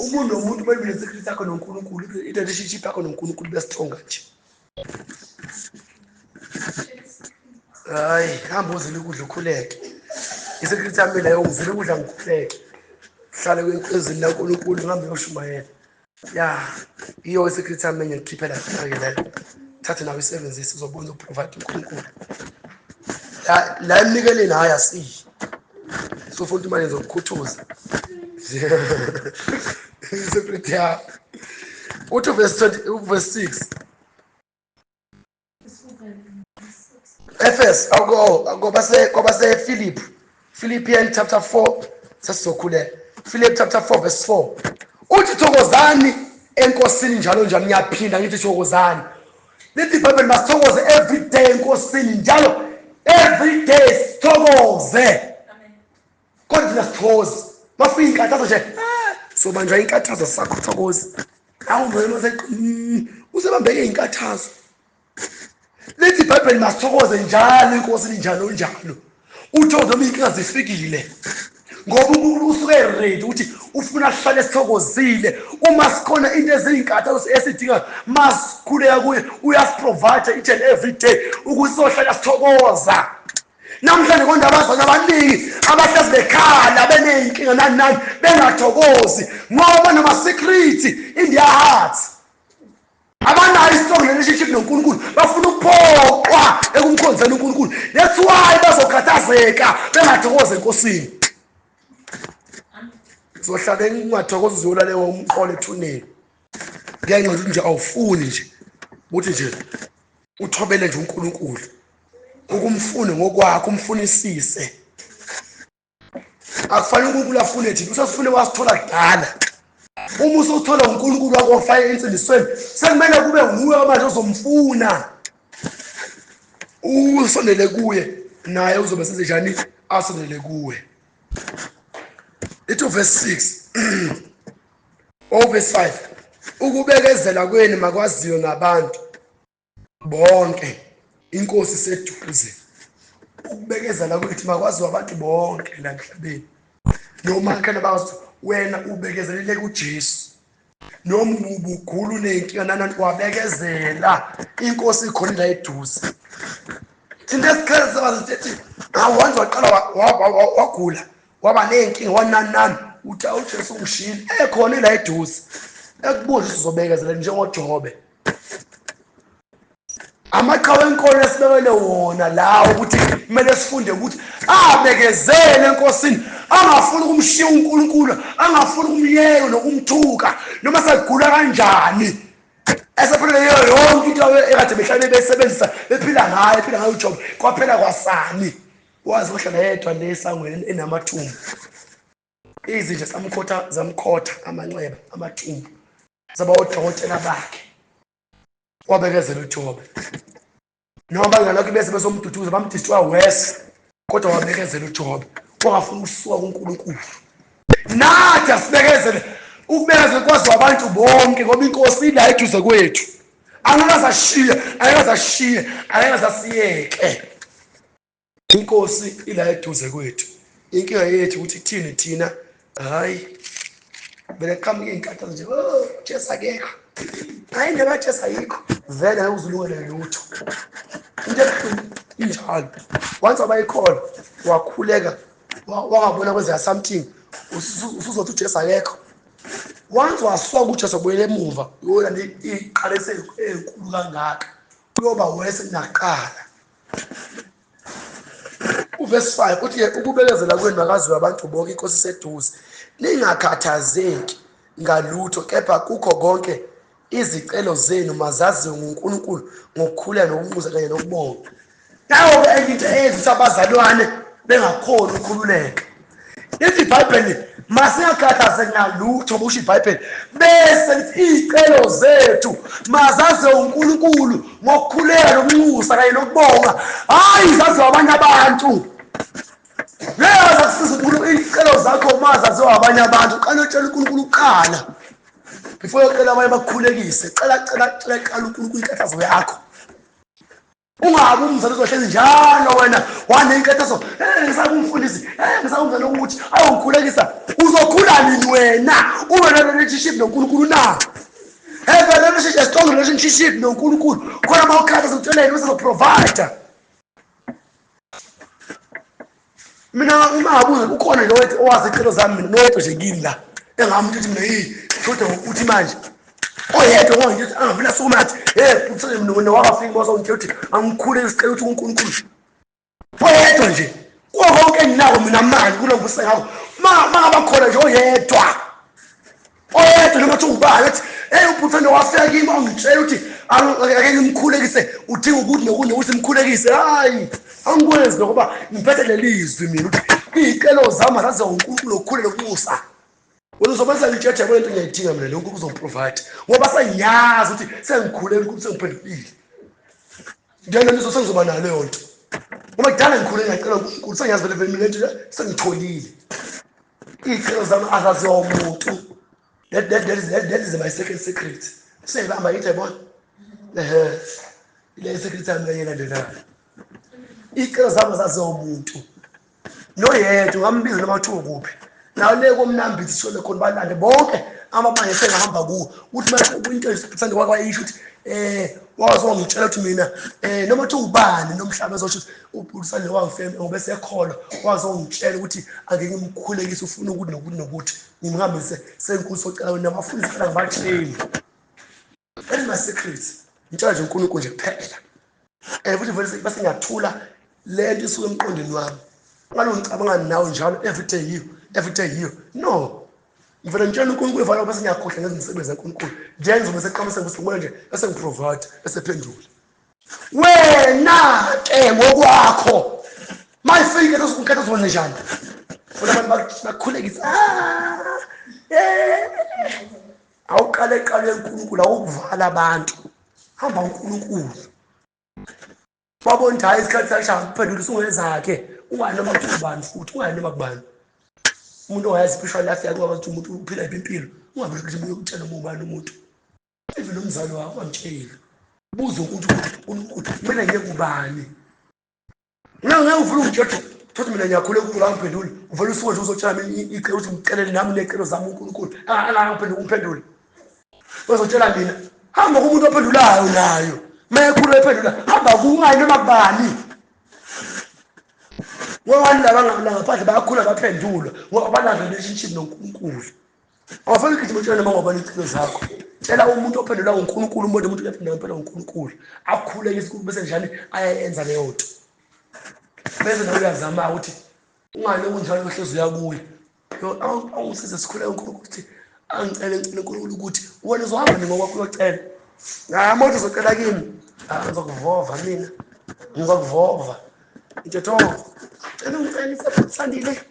umuntu nomuntu kumele ube nesecret yakho noNkulunkulu i-relationship yakho noNkulunkulu besitronga nje hayi hamba uzile ukudla ukhuleke isecret yami leyo ngizile ukudla ngikhuleke hlale kwezini laNkulunkulu ngihambe ngiyoshumayela ya iyo isecret yami engikhiphela ke leyo thathe nawe isebenzise uzobona uprovide uNkulunkulu la la emnikeleni hayi asiyi sofuna imali ngizokukhuthuza isecret yami uthi verse 20 verse 6 Efes ako kwabase kwabase Philip Philippians chapter 4 sesizokhuleka Philip chapter 4 verse 4 uthi thokozani enkosini njalo njalo ngiyaphinda ngithi thokozani lithi iBhayibheli masithokoze every day enkosini njalo every day sithokoze kodwa thina sithokoze mafika inkathazo nje eh, sobanjwa inkathazo sakho thokoze awuvele usebambeke inkathazo lithi ibhayibheli masithokoze njalo inkosi linjalo njalo uthokoze noma iy'nkinga zifikile ngoba uNkulunkulu usuke ready ukuthi ufuna sihlale sithokozile uma sikhona into eziyinkathazo esidingayo masikhuleka kuye uyasiprovide each and every day ukuthi sohlala sithokoza namhlanje kodwa abazali abaningi abahlezi bekhala beney'nkinga nani nani bengathokozi ngoba nama-secret in their hearts abanayo i-strong relationship noNkulunkulu bafuna ukuphoqwa ekumkhonzeni uNkulunkulu that's why bazokhathazeka bengathokozi enkosini uzohlale ungathokozi uzolale umqolo ethuneni ngenxa yokuthi nje awufuni nje ukuthi nje uthobele nje uNkulunkulu ukumfune ngokwakho umfunisise akufanele uNkulunkulu afune thina usasifune wasithola kudala uma usuthola uNkulunkulu wakho wafaka ensindisweni sekumele kube nguwe manje ozomfuna usondele kuye naye uzobe senzenjani asondele kuwe ithi verse 6 oh verse 5 ukubekezela kwenu makwaziwe ngabantu bonke inkosi seduze ukubekezela kwethu makwaziwa abantu bonke la emhlabeni noma khona bazi wena ubekezelele kuJesu noma ubugula uneyinkinga nanani wabekezela inkosi ikhona la eduze thina esikhathi sabazithi awanze waqala wagula waba ney'nkinga wanani nani uthi awujesu ungishiyile ekhona ila eduze ekubuza uzobekezela njengojobe amaqhawe enkolo esibekele wona lawo ukuthi kumele sifunde ukuthi abekezele enkosini angafuni ukumshiya uNkulunkulu angafuni ukumyeka nokumthuka noma segula kanjani esephelele yonke into ekade behlale besebenzisa bephila ngayo ephila ngayo uJobe kwaphela kwasani wazi wahlala yedwa le esangweni enamathumbu izinja samkhotha zamkhotha amanxeba amathumbu zaba odokotela bakhe wabekezela uJobe noma bangalokhu bese besomduduza bamdistroya worse kodwa wabekezela uJobe wangafuna ukusuka kuNkulunkulu nathi asibekezele ukubekezela kwaziwa abantu bonke ngoba inkosi ila eduze kwethu angeke asashiye angeke asashiye angeke asasiyeke inkosi ila eduze kwethu inkinga yethu ukuthi thini thina hayi Vele qhamuka iy'nkathazo nje, oh Jesu akekho, hayi indaba kaJesu ayikho, vele ngeke uzulungele lutho. Into ebuhlungu injalo, once wabayikholwa wakhuleka wangabona kwenzeka something, usuzothi uJesu akekho. Once wasuka kuJesu wabuyela emuva, uyona iqale enkulu kangaka, kuyoba worse kunakuqala. Uverse 5 uthi ukubekezela kwenu makaziwe abantu bonke, inkosi iseduze. Ningakhathazeki ngalutho, kepha kukho konke izicelo zenu mazaziwe nguNkulunkulu ngokukhuleka nokunxusa kanye nokubonga. Nawo-ke enye into eyenza abazalwane bengakhoni ukukhululeka. Lithi iBhayibheli masingakhathazeki ngalutho, kusho iBhayibheli, bese lithi iy'celo zethu mazaziwe uNkulunkulu ngokukhuleka nokunxusa kanye nokubonga, hhayi zaziwe abanye abantu. Ngeke akusiza uNkulunkulu iy'celo zakho mazaziwe abanye abantu, qala utshela uNkulunkulu kuqala before uyocela abanye bakukhulekise. Cela cela cela qala uNkulunkulu inkathazo yakho. Ungabi umzali uzohlezi njalo wena wanenkathazo, ngisaba umfundisi, ngisaba umzali ukuthi awungikhulekisa. Uzokhula nini wena ube ne-relationship noNkulunkulu na? Have a relationship, a strong relationship noNkulunkulu, khona uma ukhathaza utshela yena bese uzoprovide. Mina uma ngabuza ukhona nje owazi icelo zami mina noyedwa nje kimi la engamuntu ukuthi mina yi shoda ngokuthi manje oyedwa ngoba nje angavela sukuma athi hey uthole mina wena wakafika bosa ungitshela ukuthi angikhule isicelo ukuthi uNkulunkulu oyedwa nje kuwo konke enginako mina manje kulo ngusengakho mangaba khona nje oyedwa oyedwa noma kuthiwa ubani athi hey ubhuthane wafika kimi angitshela ukuthi ake ngimkhulekise, udinga ukuthi nokunye ukuthi simkhulekise. Hayi, angikwenzi lokho ngoba ngiphethe leli zwi mina ukuthi iy'celo zami azaziwa uNkulunkulu okukhulele kusa. Wena uzobenza ngitsheje kwento ngiyayidinga mina leyo uNkulunkulu uzongiprovide ngoba sengiyazi ukuthi sengikhulele uNkulunkulu sengiphendulile. Ngiyena nizo sengizoba nayo leyo nto. Ngoba kudala ngikhule ngiyacela uNkulunkulu sengiyazi vele vele mina lento sengitholile. Iy'celo zami azaziwa umuntu. That is my second secret. Sengibamba ngithi yabona. Ehhe. Ile secret yami kanye elandelayo. Iy'celo zami azaziwa umuntu. Noyedwa ungambiza noma kuthiwa kuphi. Nayo le komnambithi sishone khona balande bonke amabanga esengahamba kuwo. Uthi manje into esithanda kwayisho ukuthi wazongitshela ukuthi mina noma kuthiwa ubani nomhlaba ezosho ukuthi ubhulisane wangifema ngoba esekholwa, wazongitshela ukuthi ake ngimkhulekise ufuna ukuthi nokuthi nokuthi ngimhambise senkulu socela wena abafundisi phela ngibatsheli. That is my secret. Ngitshela nje uNkulunkulu nje kuphela. Futhi vele bese ngiyathula le nto isuke emqondweni wami. Ngalo ngicabanga nawe njalo every day you, every day you. No. Ngivele ngitshela uNkulunkulu vele bese ngiyakhohlwa ngezimisebenzi kaNkulunkulu. Nje ngizobe seqhamusa ngibona nje bese ngiprovide bese phendula. Wena ke ngokwakho mayifike leso nkathazo uzobona njani? Funa abantu bakukhulekise. Awuqale eqalwe uNkulunkulu, awukuvala abantu. Hamba uNkulunkulu. Babona ukuthi hayi isikhathi sashaya kuphendula usungezakhe. Ungayi noma kuthiwa ubani futhi, ungayi noma kubani. Umuntu ongayazi spiritual life yakhe, ungabazi ukuthi umuntu uphila yiphi impilo, ungabe ukuthi umuntu utshela noma ubani umuntu. Even umzali wakho ungamtsheli. Buza ukuthi uNkulunkulu kumele ngiye kubani. Ngeke uvule ungitshela ukuthi mina ngiyakhuleka uNkulunkulu angiphendule. Uvele usuke nje uzotshela mina icelo ukuthi ngicelele nami ney'celo zami uNkulunkulu. Angangiphenduli ungiphendule. Uzotshela mina hamba kumuntu ophendulayo nayo. Uma ekhuluma ephendula hamba kungayi noma kubani. Ngoba laba ngaphandle bayakhula baphendulwa ngoba banazo relationship noNkulunkulu. Awufanele ugijime utshele noma ngobani iy'celo zakho. Tshela umuntu ophendula uNkulunkulu, umbone umuntu uyaphendula ngempela uNkulunkulu. Akhuleke isikhulu bese njani ayayenza leyo nto. Bese nawe uyazama ukuthi ungalokhu njalo uhlezi uya kuye. Awungisize sikhuleke uNkulunkulu ukuthi angicele ngicele uNkulunkulu ukuthi wena uzohamba nini ngokwakho uyocela. Hayi moto uzocela kimi. Ngizokuvova mina. Ngizokuvova. Ngithetho cela ungicele isandile.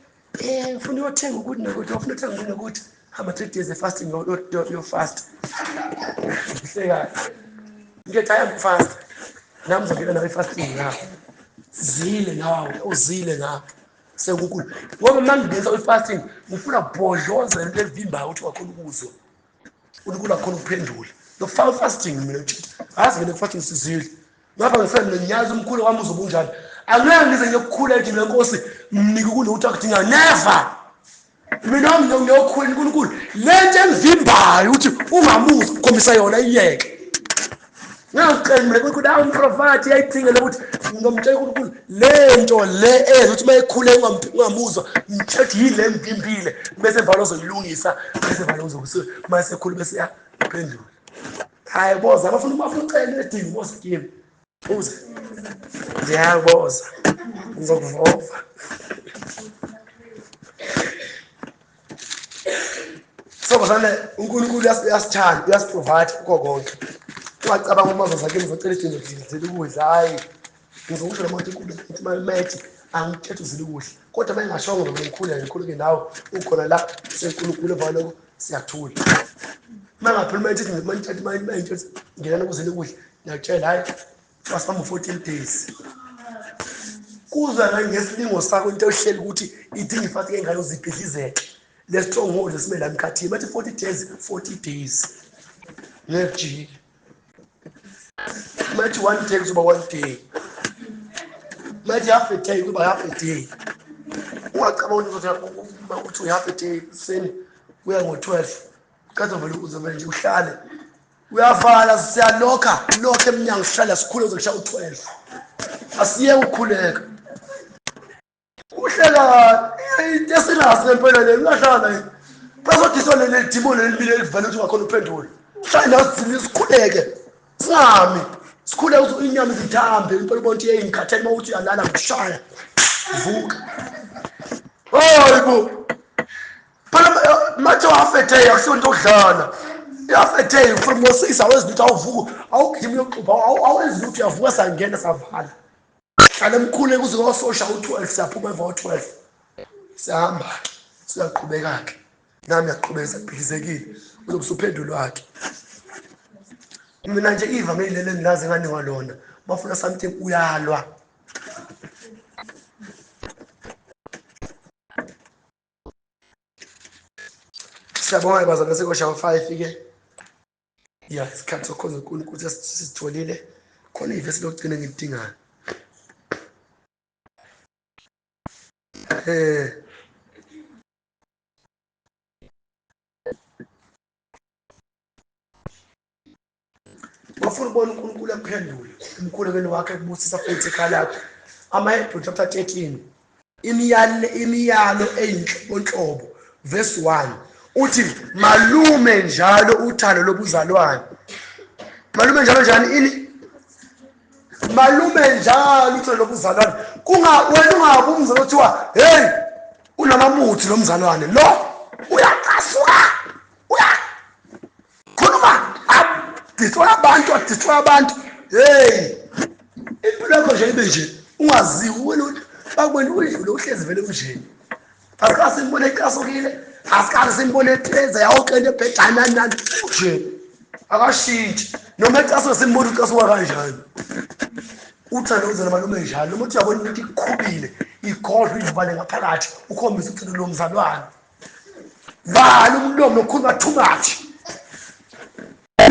Ngifuna uyothenga ukuthi nokuthi, ufuna uthenga ukuthi nokuthi. Hamba 3 days fasting, yo fast. Hleka. Ngithi I am fast. Nami ngizongena nawe fasting ngapha. Zile nawe, uzile ngapha. Sekunkulu. Ngoba uma ngingenza i-fasting, ngifuna bhodloza into evimbayo ukuthi wakhona ukuzwa. uNkulunkulu akhona ukuphendula. Ngifaka i-fasting mina nje. Azi ngene ku-fasting sizile. Ngapha ngifuna mina ngiyazi umkhulu wami uzobe unjani. Angeke ngize ngiyokukhula ethi mina Nkosi mnike ukudla ukuthi akudinga never. Mina ngiyokhula uNkulunkulu lento engivimbayo ukuthi ungamuzi ukhombisa yona iyeke. Ngiyacela mina uNkulunkulu awumprofeti yayidingela ukuthi ngomtshela uNkulunkulu lento le ezo ukuthi mayikhule ungamuzwa mtshela ukuthi yini le ngivimbile bese valo uzoyilungisa bese valo uzokusuka mase khulu bese yaphendula. Hayi boza abafuna bafuna ucela edinga boza kimi. Uze. Ngiyaboza. Ngizokuvova. So bazalwane uNkulunkulu uyasithanda, uyasiprovide kukho konke. Ungacabanga uma uzoza kimi uzocela idingo ngizile ukudla, hayi. Ngizokusho noma uthi inkulu ithi mamethi angithethe uzile ukudla. Kodwa uma engashongo noma ngikhule ngikhuluke nawe ukhona la senkulunkulu emva kwalokho siyathula. Uma ngaphela uma ethi mantshati mantshati ngena ukuzile ukudla ngiyakutshela hayi wasibamba 14 days. Kuza ngesilingo sakho into ohleli ukuthi idinga ifasike ngayo uzibhidlizeke. Le stronghold esime la emkhathini bathi 40 days 40 days. Ngekujike. Mathi one day kuzoba one day. Mathi half a day kuba half a day. Ungacabanga ukuthi uthi half a day seni kuya ngo-12 kaze vele uzovele nje uhlale uyavala siyalokha lokha emnyango sihlala sikhule kuze kushaya u-12 asiyeke ukukhuleka uhleka into esinaso ngempela le ungahlala naye bazodiswa leli dimoni elibili elivele ukuthi ungakhona ukuphendula uhlale nawe sikhuleke singami sikhuleke ukuthi inyama izithambe impela ubona ukuthi yeyi ngikhathele uma uthi uyalala ngikushaya vuka hayi bo phela manje half a day akusiyo into okudlala i-half a day from ngo-six awenzi lutho awuvuki awugijimi uyoxubha awenzi lutho uyavuka sangena savala hlala emkhuleko kuze kososha u-12 siyaphuma emva ko-12 siyahamba-ke siyaqhubeka-ke nami ngiyaqhubeka siyabhilizekile uzobe usuphendulwa-ke mina nje ivangeli leli engilazi enganikwa lona bafuna something uyalwa siyabonga bazalwane sekosha u-5 ke ya isikhathi sokukhonza uNkulunkulu sesitholile khona ivesi lokugcina engilidingayo Bafuna ukubona uNkulunkulu akuphendule emkhulekweni wakhe ekubusisa futhi ekhaya lakho. AmaHebrew chapter 13 imiyalo imiyalo eyinhlobonhlobo verse 1 uthi malume njalo uthando lobuzalwane. Malume njalo njani ini? Malume njalo uthando lobuzalwane. Kunga wena ungabe umzalwane othiwa hey unamamuthi lo mzalwane lo uyacasuka uya khuluma adistroy abantu adistroy abantu hey impilo yakho nje ibe nje ungaziwi wena bakubona udlule uhlezi vele unje asikaze simbone ecasukile asikaze simbone etheza yawuqenda ebhejana nani nani nje akashintshi noma ecasuka simbone ucasuka kanjani uthando uzona malume njalo noma uthi uyabona ukuthi ikhubile igodlo ivale ngaphakathi ukhombise uthando lomzalwane vala umlomo nokukhuluma too much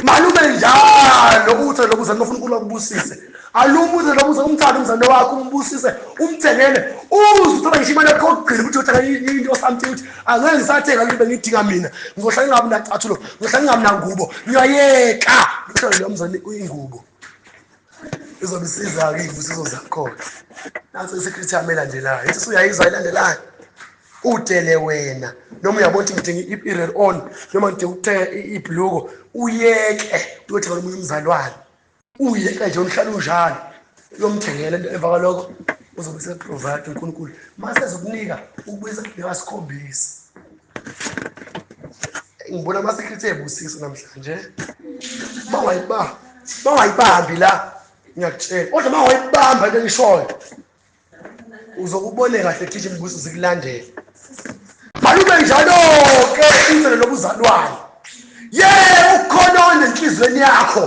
malume njalo uthando lobuzalwane ufuna uNkulunkulu akubusise alume uthando lobuzalwane umthande umzalwane wakho umbusise umthengele uze uthola ngisho imali yakho yokugcina ukuthi uthenga into something ukuthi angeke ngisathenga into bengiyidinga mina ngizohlala ngingabi nacathulo ngizohlala ngingabi nangubo ngiyayeka uhlelo lo mzalwane ingubo izobe isiza-ke iy'busiso zakhona nanso isecret yami elandelayo ithi usuyayizwa elandelayo udele wena noma uyabona ukuthi ngidinga i-red on noma ngidinga ukuthenga ibhuluko uyeke uyothenga nomunye umzalwane uyeke nje uhlala unjalo uyomthengela into emva kwalokho uzobe seprovide uNkulunkulu mase ezokunika ukubuyisa ngewasikhombisa ngibona ama-secret ebusiso namhlanje bawayibamba bawayibambi la ngiyakutshela kodwa uma wayibamba into engishoyo uzokubone kahle gijima imibuso zikulandele malume njalo-ke inselo lobuzalwane ye ukhononde enhliziyweni yakho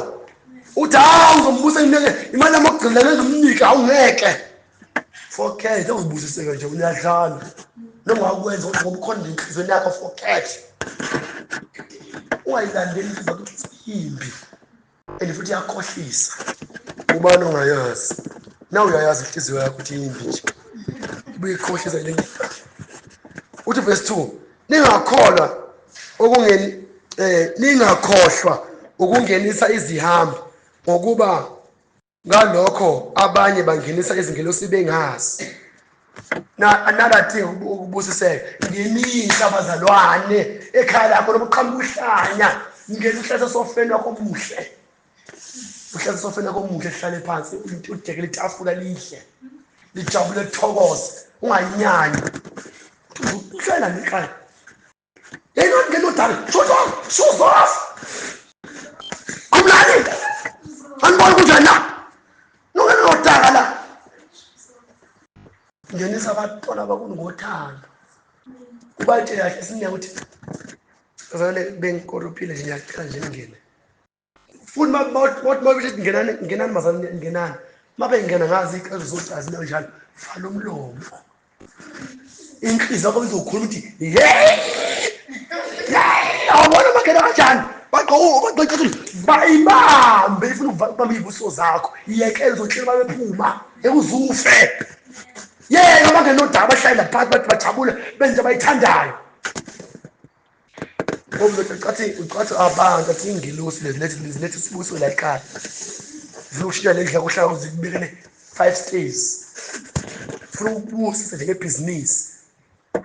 uthi hawu uzombusa ineke imali yami okugcina le ngizomnika awungeke forget uzibusiseke nje uyadlala noma ungakwenza kodwa ngoba ukhona enhliziyweni yakho forget ungayilandeli inhliziyo yakho imbi and futhi iyakhohlisa ubani ongayazi na uyayazi inhliziyo yakho ukuthi yimbi nje ibuye ikhohlisa le uthi verse 2 Ningakholwa ukungen ningakhohlwa ukungenisa izihambi, ngokuba ngalokho abanye bangenisa izingelosi bengazi. Na another thing ukubusiseka, ngenisa abazalwane ekhaya lakho noma uqhamuka uhlanya, ngena uhlale esofeni wakho omuhle. Uhlale esofeni wakho omuhle, uhlale phansi, udekele itafula lihle, lijabule, lithokoze, unganyanyi. Uhlala ekhaya. Yena ngena udala, shoes off, shoes off. Kumlani? Aniboni kunjani na? Nongena nodaka la. Ngenisa abantwana abakuni ngothando. Ubatshele kahle siningi ukuthi bazalwane bengikorophile nje, ngiyacela nje ningene. Futhi mabethi ngenani, ngenani bazalwane, ngenani. Mabengena ngazi iqhaza zocazi kanjalo, vala umlomo. Inhliziyo yakho izokhuluma ukuthi hey! Hey! Awubona bangena kanjani? Bagqoka bagqoka bayibambe, ifuna ukubamba izibusiso zakho. Iyekele uzotshela babephuma, ekuzufe. Yeka bangena odaba bahlale lapha bathi bajabule benze abayithandayo. Ngoba ucathi ucathi abantu athi ingelosi lezi lethi lethi sibusiso la ekhaya. Zizokushintsha le ndlela kuhlala uzibekele 5 stars. Funa ukubusisa nje ngebhizinisi.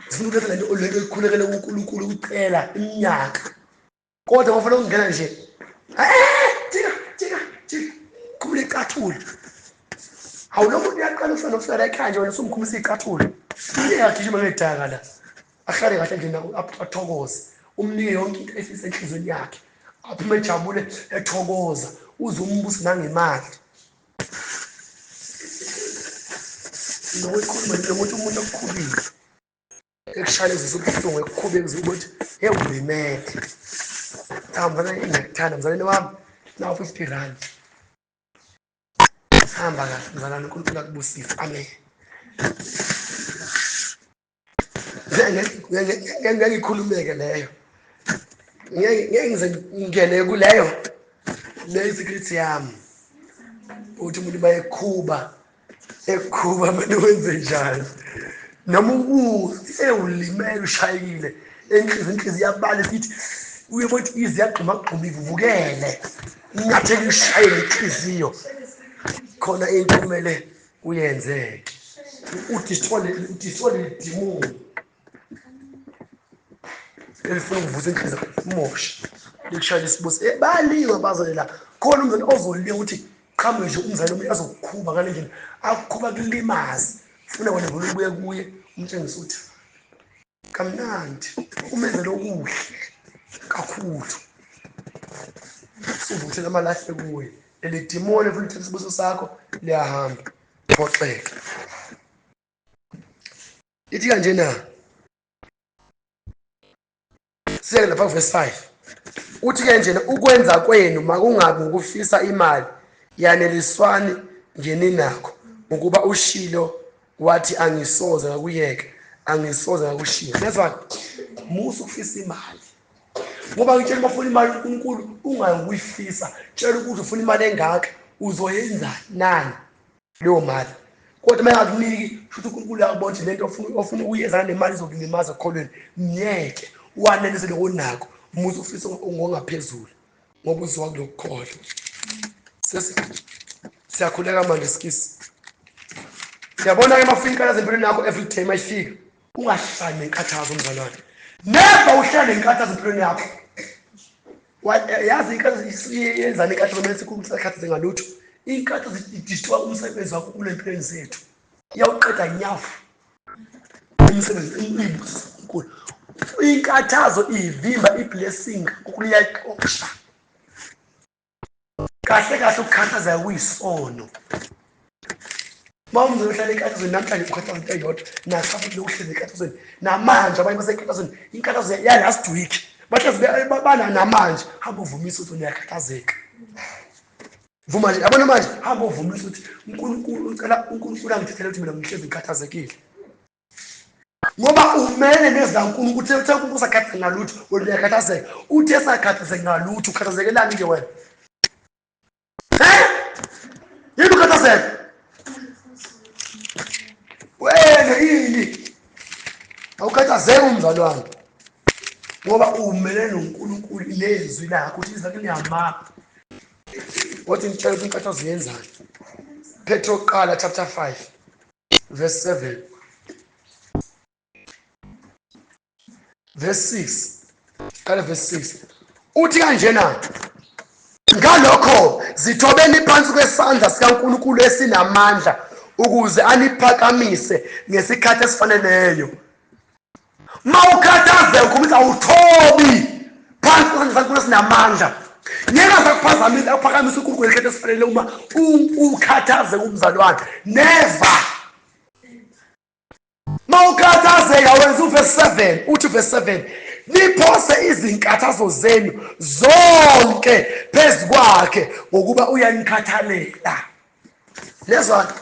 Sifuna ukuletha lento lento ikhulekele kuNkulunkulu ucela iminyaka. Kodwa kufanele ukungena nje. Jika jika jika. Khumula icathulo. Hawu lo muntu uyaqala ufuna nokufika la ekhaya nje wena usumkhumisa icathulo. Uyagijima ngedaka la. Ahlale kahle nje athokoze. Umnike yonke into efisa enhliziyweni yakhe. Aphume ejabule ethokoza. Uze umbusi nangemali. Nokukhuluma nokuthi umuntu okukhubile ekushayela izizwe ubuhlungu ekukhubekisa ukuthi hey ulimele. Cha mzalwane, ngiyakuthanda mzalwane wami, nawu 50 rand. Hamba kahle mzalwane, uNkulunkulu akubusise. Amen. Ngeke ngikhulumeke leyo. Ngeke ngize ngingene kuleyo. Leyo secret yami. Uthi umuntu bayekhuba, ekhuba abantu wenze njani? Noma ubuze ulimele ushayekile, enhliziyo inhliziyo iyabala isithi uyebona ukuthi ize yagxuma gxuma ivuvukele. Inyathela ishaye inhliziyo. Khona into kumele uyenzeke. Udestroy le demon elifuna ukuvusa inhliziyo moshe likushayela isibusi. Bayaliwa bazale la. Khona umzali ozoliwa ukuthi qhamuke nje umzali omunye azokukhuba ngale ndlela akukhuba kulimaze. Funa wena vele ubuye kuye umtshengise ukuthi kamnandi umenzele okuhle kakhulu. Usuvuthela amalahle kuye. Leli demon efuna ukuthatha isibusiso sakho liyahamba. Phoxeka. Ithi kanje na. Siyeke lapha verse 5. Uthi ke njena ukwenza kwenu makungabi ngokufisa imali, yaneliswani ngeninakho, ngokuba ushilo wathi angisoze ngakuyeka, angisoze ngakushiya. Nezwa, musa ukufisa imali. Ngoba ngitshela bafuna imali uNkulunkulu ungayikuyifisa. Tshela ukuthi ufuna imali engaka, uzoyenza nani leyo mali. Kodwa uma engakuniki, shuthi uNkulunkulu uyakubona ukuthi lento ofuna ukuyenza ngale mali izokulimaza ekukholweni. Myeke, wanelise lokho onakho, musa ufisa ngokungaphezulu ngoba uzwa kulokukholwa. Siyakhuleka manje sikisi. Siyabona ke mafika inkathazo empilweni yakho every day mayifika. Ungahlali nenkathazo mzalwane. Never uhlale nenkathazo empilweni yakho. Yazi inkathazo yenzani inkathazo kumele sikhulume sikhathi ngalutho. Inkathazo idestroy umsebenzi wakho kule empilweni zethu. Iyawuqeda nyafu umsebenzi uNkulunkulu. Inkathazo ivimba iblessing ukuliyayixosha. Kahle kahle ukukhathazeka kuyisono. Uma umzali ohlala enkathazweni namhlanje ukhathaza into eyodwa, nakusasa futhi lokuhlezi enkathazweni. Namanje abanye basenkathazweni, inkathazo ya last week. Bahlezi bana namanje, hamba uvumisa ukuthi uyakhathazeka. Vuma nje, yabona manje, hamba uvumisa ukuthi uNkulunkulu ucela uNkulunkulu angithethele ukuthi mina ngihlezi ngikhathazekile. Ngoba umele nezaNkulunkulu, uthe uNkulunkulu usakhathazeka ngalutho, wena uyakhathazeka. Uthe sakhathazeka ngalutho, ukhathazekelani nje wena? Yini ukhathazeka? Wena yini? Awukhathazeki umzalwane. Ngoba umele noNkulunkulu nezwi lakhe ukuthi izwi lakhe liyamanga. Wathi ngitshela ukuthi inkathazo yenzani. Petro qala chapter 5 verse 7 verse 6 qala verse 6 uthi kanjena ngalokho zithobeni phansi kwesandla sikaNkulunkulu esinamandla ukuze aniphakamise ngesikhathi esifaneleyo. Mawukhathazeka ukhombisa awuthobi phansi kwesandla sikaNkulunkulu esinamandla. Ngeke asakuphazamisa akuphakamisa uNkulunkulu ngesikhathi esifanele uma ukhathazeka umzalwane. Never. Mawukhathazeka wenza uverse 7 uthi verse 7 niphose izinkathazo zenu zonke phezu kwakhe ngokuba uyanikhathalela. Lezwa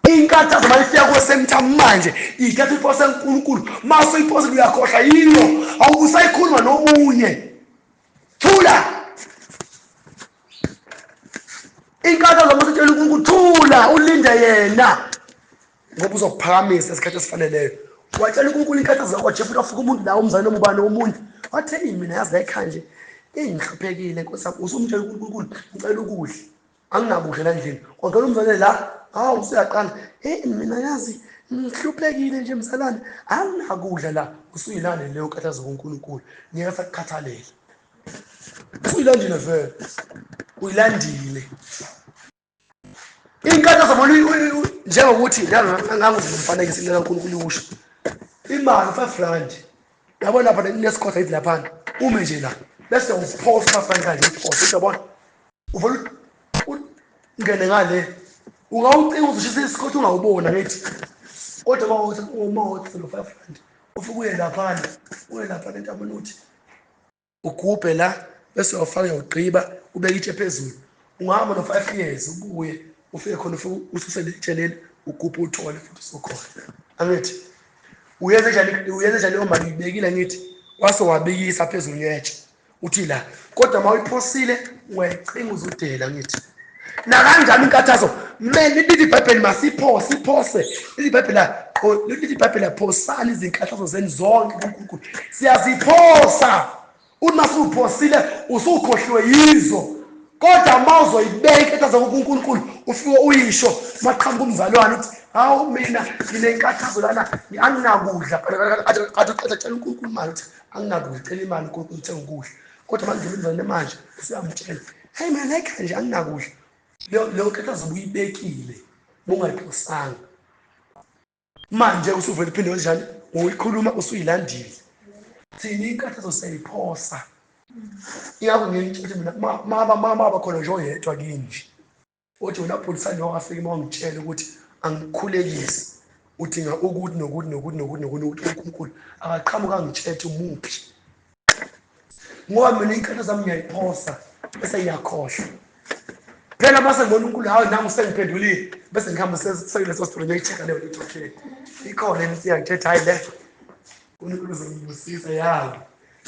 inkathazo mayifika kuwe same time manje ithatha iphose uNkulunkulu mase uyiphosile uyakhohlwa yiyo awusayikhuluma nomunye thula inkathazo masitshela uNkulunkulu thula ulinde yena ngoba uzokuphakamisa esikhathi esifaneleyo. Watshela uNkulunkulu inkathazo zakho nje futhi wafika umuntu la umzali noma ubani omunye wathi eyi mina yazi ekhaya nje ingihluphekile nkosi yami usumtshela uNkulunkulu ngicela ukudla anginakudla la endlini kwangena umzalwane la hawu usuyaqala heyi mina yazi ngihluphekile nje mzalwane anginakudla la usuyilande leyo nkathazo kuNkulunkulu ngeke sakukhathalela usuyilandile vele uyilandile inkathazo bona njengokuthi ngangumfanekiso into kaNkulunkulu iwusho imali 5 rand yabona lapha nesikhotha yithi laphana ume nje la bese uphosa 5 rand kanje uphosa uyabona uvela ungene ngale ungawucinga uzoshisa isikhotha ungawubona ngithi kodwa uma uthi uma uthi lo 5 rand ufike uye laphana uye laphana entabeni uthi ugubhe la bese uyawufaka uyawugqiba ubeke itshe phezulu ungahamba no-five years ubuye ufike khona ufike ususe letshe leli ugubhe uthole futhi usukhona angithi uyenze njani uyenze njani leyo mali uyibekile ngithi wase wabikisa phezulu ngetshe uthi la kodwa uma uyiphosile uyayicinga uzudela ngithi nakanjani inkathazo mele lithi ibhayibheli masiphose iphose lithi ibhayibheli lithi ibhayibheli aphosani izinkathazo zenu zonke kuNkulunkulu siyaziphosa uma suphosile usukhohliwe yizo kodwa uma uzoyibeka inkathazo kuNkulunkulu ufike uyisho maqhamuka umzalwane uthi hawu mina nginenkathazo lana anginakudla kade uqeda tshela uNkulunkulu imali uthi anginakudla cela imali uNkulunkulu uthenga ukudla kodwa manje umzalwane manje usuyamtshela hey mina la ekhaya nje anginakudla leyo nkathazo ubuyibekile bungayiphosanga manje usuvele uphinde wenjani ngoyikhuluma usuyilandile thina inkathazo siyayiphosa ingakho ngiyitshela mina maba mama khona nje oyedwa kini nje othi wena pholisani wafika uma ungitshela ukuthi angikhulekise udinga ukuthi nokuthi nokuthi nokuthi nokuthi nokuthi uNkulunkulu akaqhamuka angitshethe umuphi ngoba mina inkatho zami ngiyayiphosa bese ngiyakhohlwa phela mase ngibona uNkulunkulu hawu nami usengiphendulile bese ngihamba sekuleso story ngiyoyi-check-a leyo nto okay ikhona yini siyangithetha hayi le uNkulunkulu uzongibusisa yawo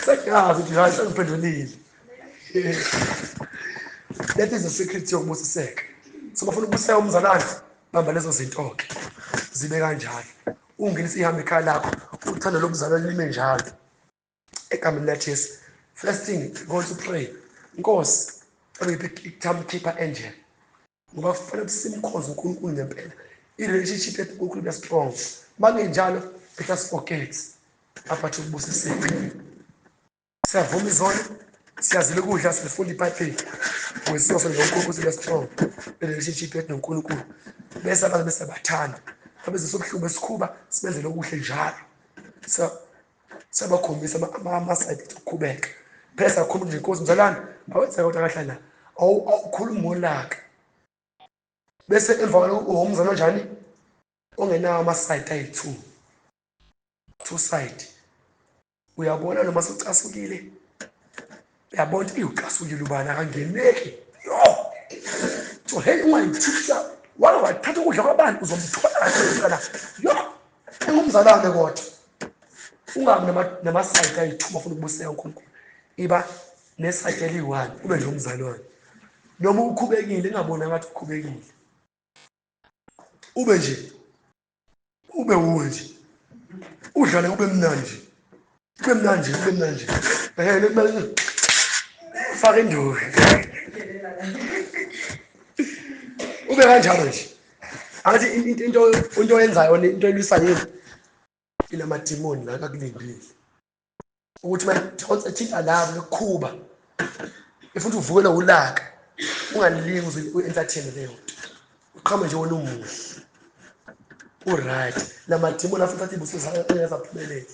sengiyazi ukuthi hayi sengiphendulile. That is the secret yokubusiseka. So bafuna ukubusiseka umzalwane bamba lezo zinto-ke zibe kanjalo ungenise ihambe ekhaya lakho uthando lobuzalwane lime njalo egameni likaJesu. First thing go to pray Nkosi ungiphe i-time keeper angel ngoba kufanele ukuthi simkhonze uNkulunkulu ngempela i-relationship yethu uNkulunkulu ibe strong uma kungenjalo let us forget about ukubusiseka siyavuma izono siyazila ukudla silifunda ibhayibheli wesiyoso noNkulunkulu sibe strong i-relationship yethu noNkulunkulu bese abantu bese bathanda babezisa ubuhlungu besikhuba sibenzele okuhle njalo sabakhombisa ama-side ethu okukhubeka phela sakhuluma nje inkosi mzalwane awenzeka kodwa kahle la awukhulumi ngolaka bese emva kwalokho uwumzalwane onjani ongenawo ama-side ayi-two two side uyabona noma sucasukile uyabona ukuthi ucasukile ubani akangeneki yo so hey ungayithisha wake wathatha ukudla kwabantu uzomthola kahle yo engumzalwane kodwa ungabi namasayidi ayithuba ufuna ukubuseka uNkulunkulu iba nesayidi eliyi-one ube nje umzalwane noma ukhubekile ingabona ngathi ukhubekile ube nje ube wuwe nje udlale ube mnandi nje. Kube mnandi, kube mnandi. Eh, kumele faka induku. Ube kanjalo nje. Angathi into oyenzayo into elwisayo yini? Inamadimoni la kakulindile. Ukuthi mayithonsa thinta labo lokukhuba. Ifuna uvukele ulaka. Ungalingi uze u-entertain leyo nto. Uqhame nje wona umuhle. Uright. Lamadimoni afuna uthatha ibusiso zakho engezaphumelela.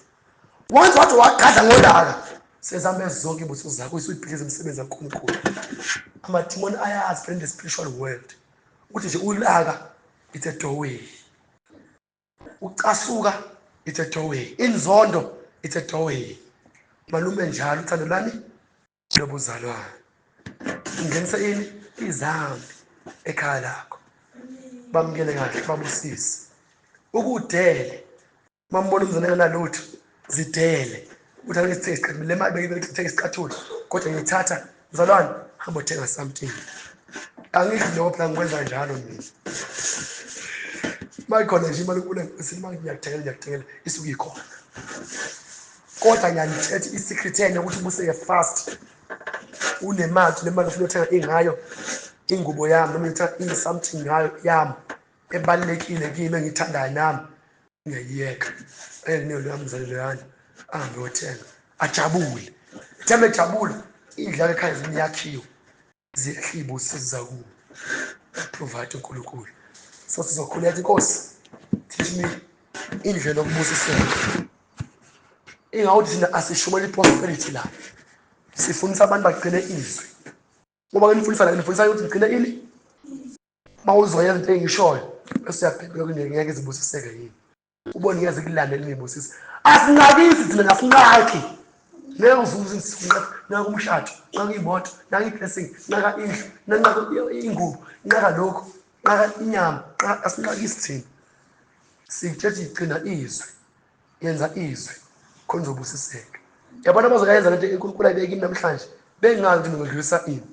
Once wathi wagadla ngolaka, sezambe zonke ibusiso zakho usuyibhidliza imisebenzi kaNkulunkulu. Amadimoni ayazi in the spiritual world ukuthi nje ulaka it's a doorway. Ucasuka it's a doorway. Inzondo it's a doorway. Malume njalo uthando lani lobuzalwane. Ungenisa ini izambi ekhaya lakho. Bamukele kahle babusise. Ukudele mambona umzane engenalutho zidele uthi ake sithenge isiqathulo le mali bengithenga isicathulo kodwa ngiyithatha mzalwane hamba othenga something. Angisho lokho phela ngikwenza njalo mina. Mayikhona nje imali kule nkosi imali ngiyakuthengela ngiyakuthengela isuke ikhona. Kodwa ngiyanithetha i-secret enye ukuthi ubuseke fast. Unemali le mali ufuna uthenga ingayo ingubo yami noma ngithenga i-something ngayo yami ebalulekile kimi engiyithandayo nami ngiyayiyeka. Enginika loya mzali loyana ahambe yothenga ajabule. Thembe ejabula indlu ekhaya zimyakhiwe ziyehla iy'busiso ziza kuwo. Provide uNkulunkulu. So sizokhuleka inkosi teach me indlela yokubusiseka. Ingawuthi thina asishumela i-prosperity la. Sifundisa abantu bagcine izwi. Ngoba ke nifundisa la nifundisa ukuthi ngigcine ini? Mawuzoyenza into engishoyo bese uyabheka ukuthi ngeke zibusiseke yini. Ubone ngeke zikulandele ngibusise. Asinqakisi thina ngasinqaki. Ngeke uzuze sinqaka naka umshado, naka imoto, naka i-blessing, naka indlu, naka ingubo, naka lokho, naka inyama, asinqakisi thina. Sitshela igcina izwi. Yenza izwi khona uzobusiseka. Yabona abazokayenza lento eNkulunkulu ayibeke kimi namhlanje bengazi ukuthi ngizodlulisa ini.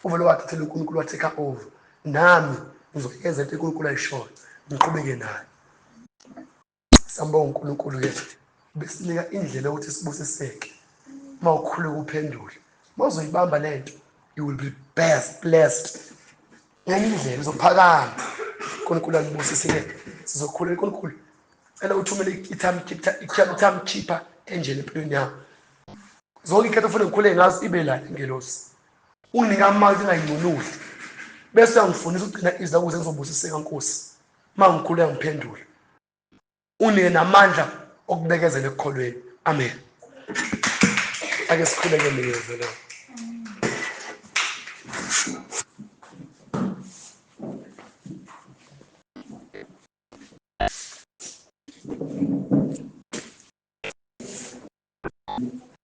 Uvele wathathela uNkulunkulu wa take over. Nami ngizoyenza into eNkulunkulu ayishoyo ngiqhubeke nayo. Sambonga uNkulunkulu ke besinika indlela yokuthi sibusiseke. Mawukhuleka uphendule. Mawuzoyibamba lento you will be best blessed. Ngenye indlela uzophakama. uNkulunkulu alibusise ke. Sizokhuleka uNkulunkulu. Cela uthumele i-time keeper angel empilweni yakho. Zonke ikhetho ufuna ngikhuleke ngazo ibe la ingelosi. Unginike amandla ngingayinqunuli. Bese uyangifundisa ukugcina izwi ukuze ngizobusiseka Nkosi. Uma ngikhuleka ngiphendule. Unike namandla okubekezela ekukholweni. Amen. Ake sikhuleke mina lo.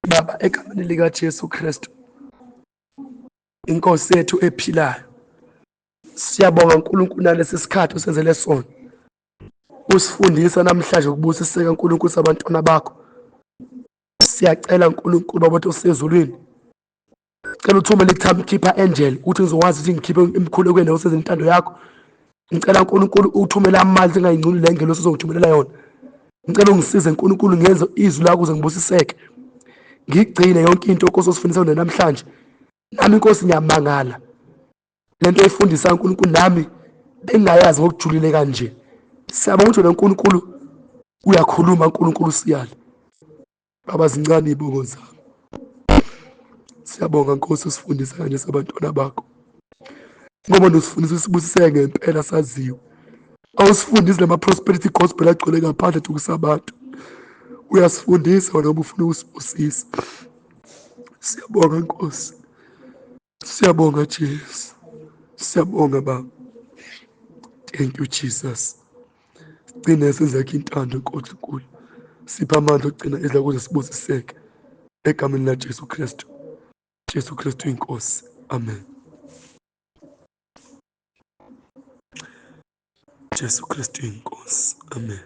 Baba egameni lika Jesu Kristu inkosi yethu ephilayo, siyabonga uNkulunkulu nalesi sikhathi osenzele sona. Usifundisa namhlanje ukubusiseka uNkulunkulu sabantwana bakho. Siyacela uNkulunkulu Baba osezulwini, cela uthumele i-time keeper angel ukuthi ngizokwazi ukuthi ngikhiphe emkhulekweni osenza intando yakho. Ngicela uNkulunkulu uthumele amandla engayingcuni le ngelosi ozongithumelela yona. Ngicela ungisize uNkulunkulu ngenze izwi lakho ukuze ngibusiseke. Ngigcine yonke into Nkosi osifundisa yona namhlanje. Nami Nkosi ngiyamangala. Lento oyifundisa uNkulunkulu nami bengingayazi ngokujulile kanje. Siyabonga ukuthi wena uNkulunkulu uyakhuluma uNkulunkulu siyale. Baba zincane izibongo zami. Siyabonga Nkosi usifundisa kanje sabantwana bakho. Ngoba nosifundisa usibusiseke ngempela saziwe. Awusifundisi lama prosperity gospel agcwele ngaphandle thukisa abantu. Uyasifundisa wena ngoba ufuna ukusibusisa. Siyabonga Nkosi. Siyabonga Jesu. Siyabonga Baba. Thank you Jesus. Sigcine senzakho intando Nkosi enkulu. Sipha amandla okugcina izwi ukuze sibusiseke. Egameni la Jesu Kristu. Jesu Kristu inkosi. Amen. Jesu Kristu inkosi. Amen.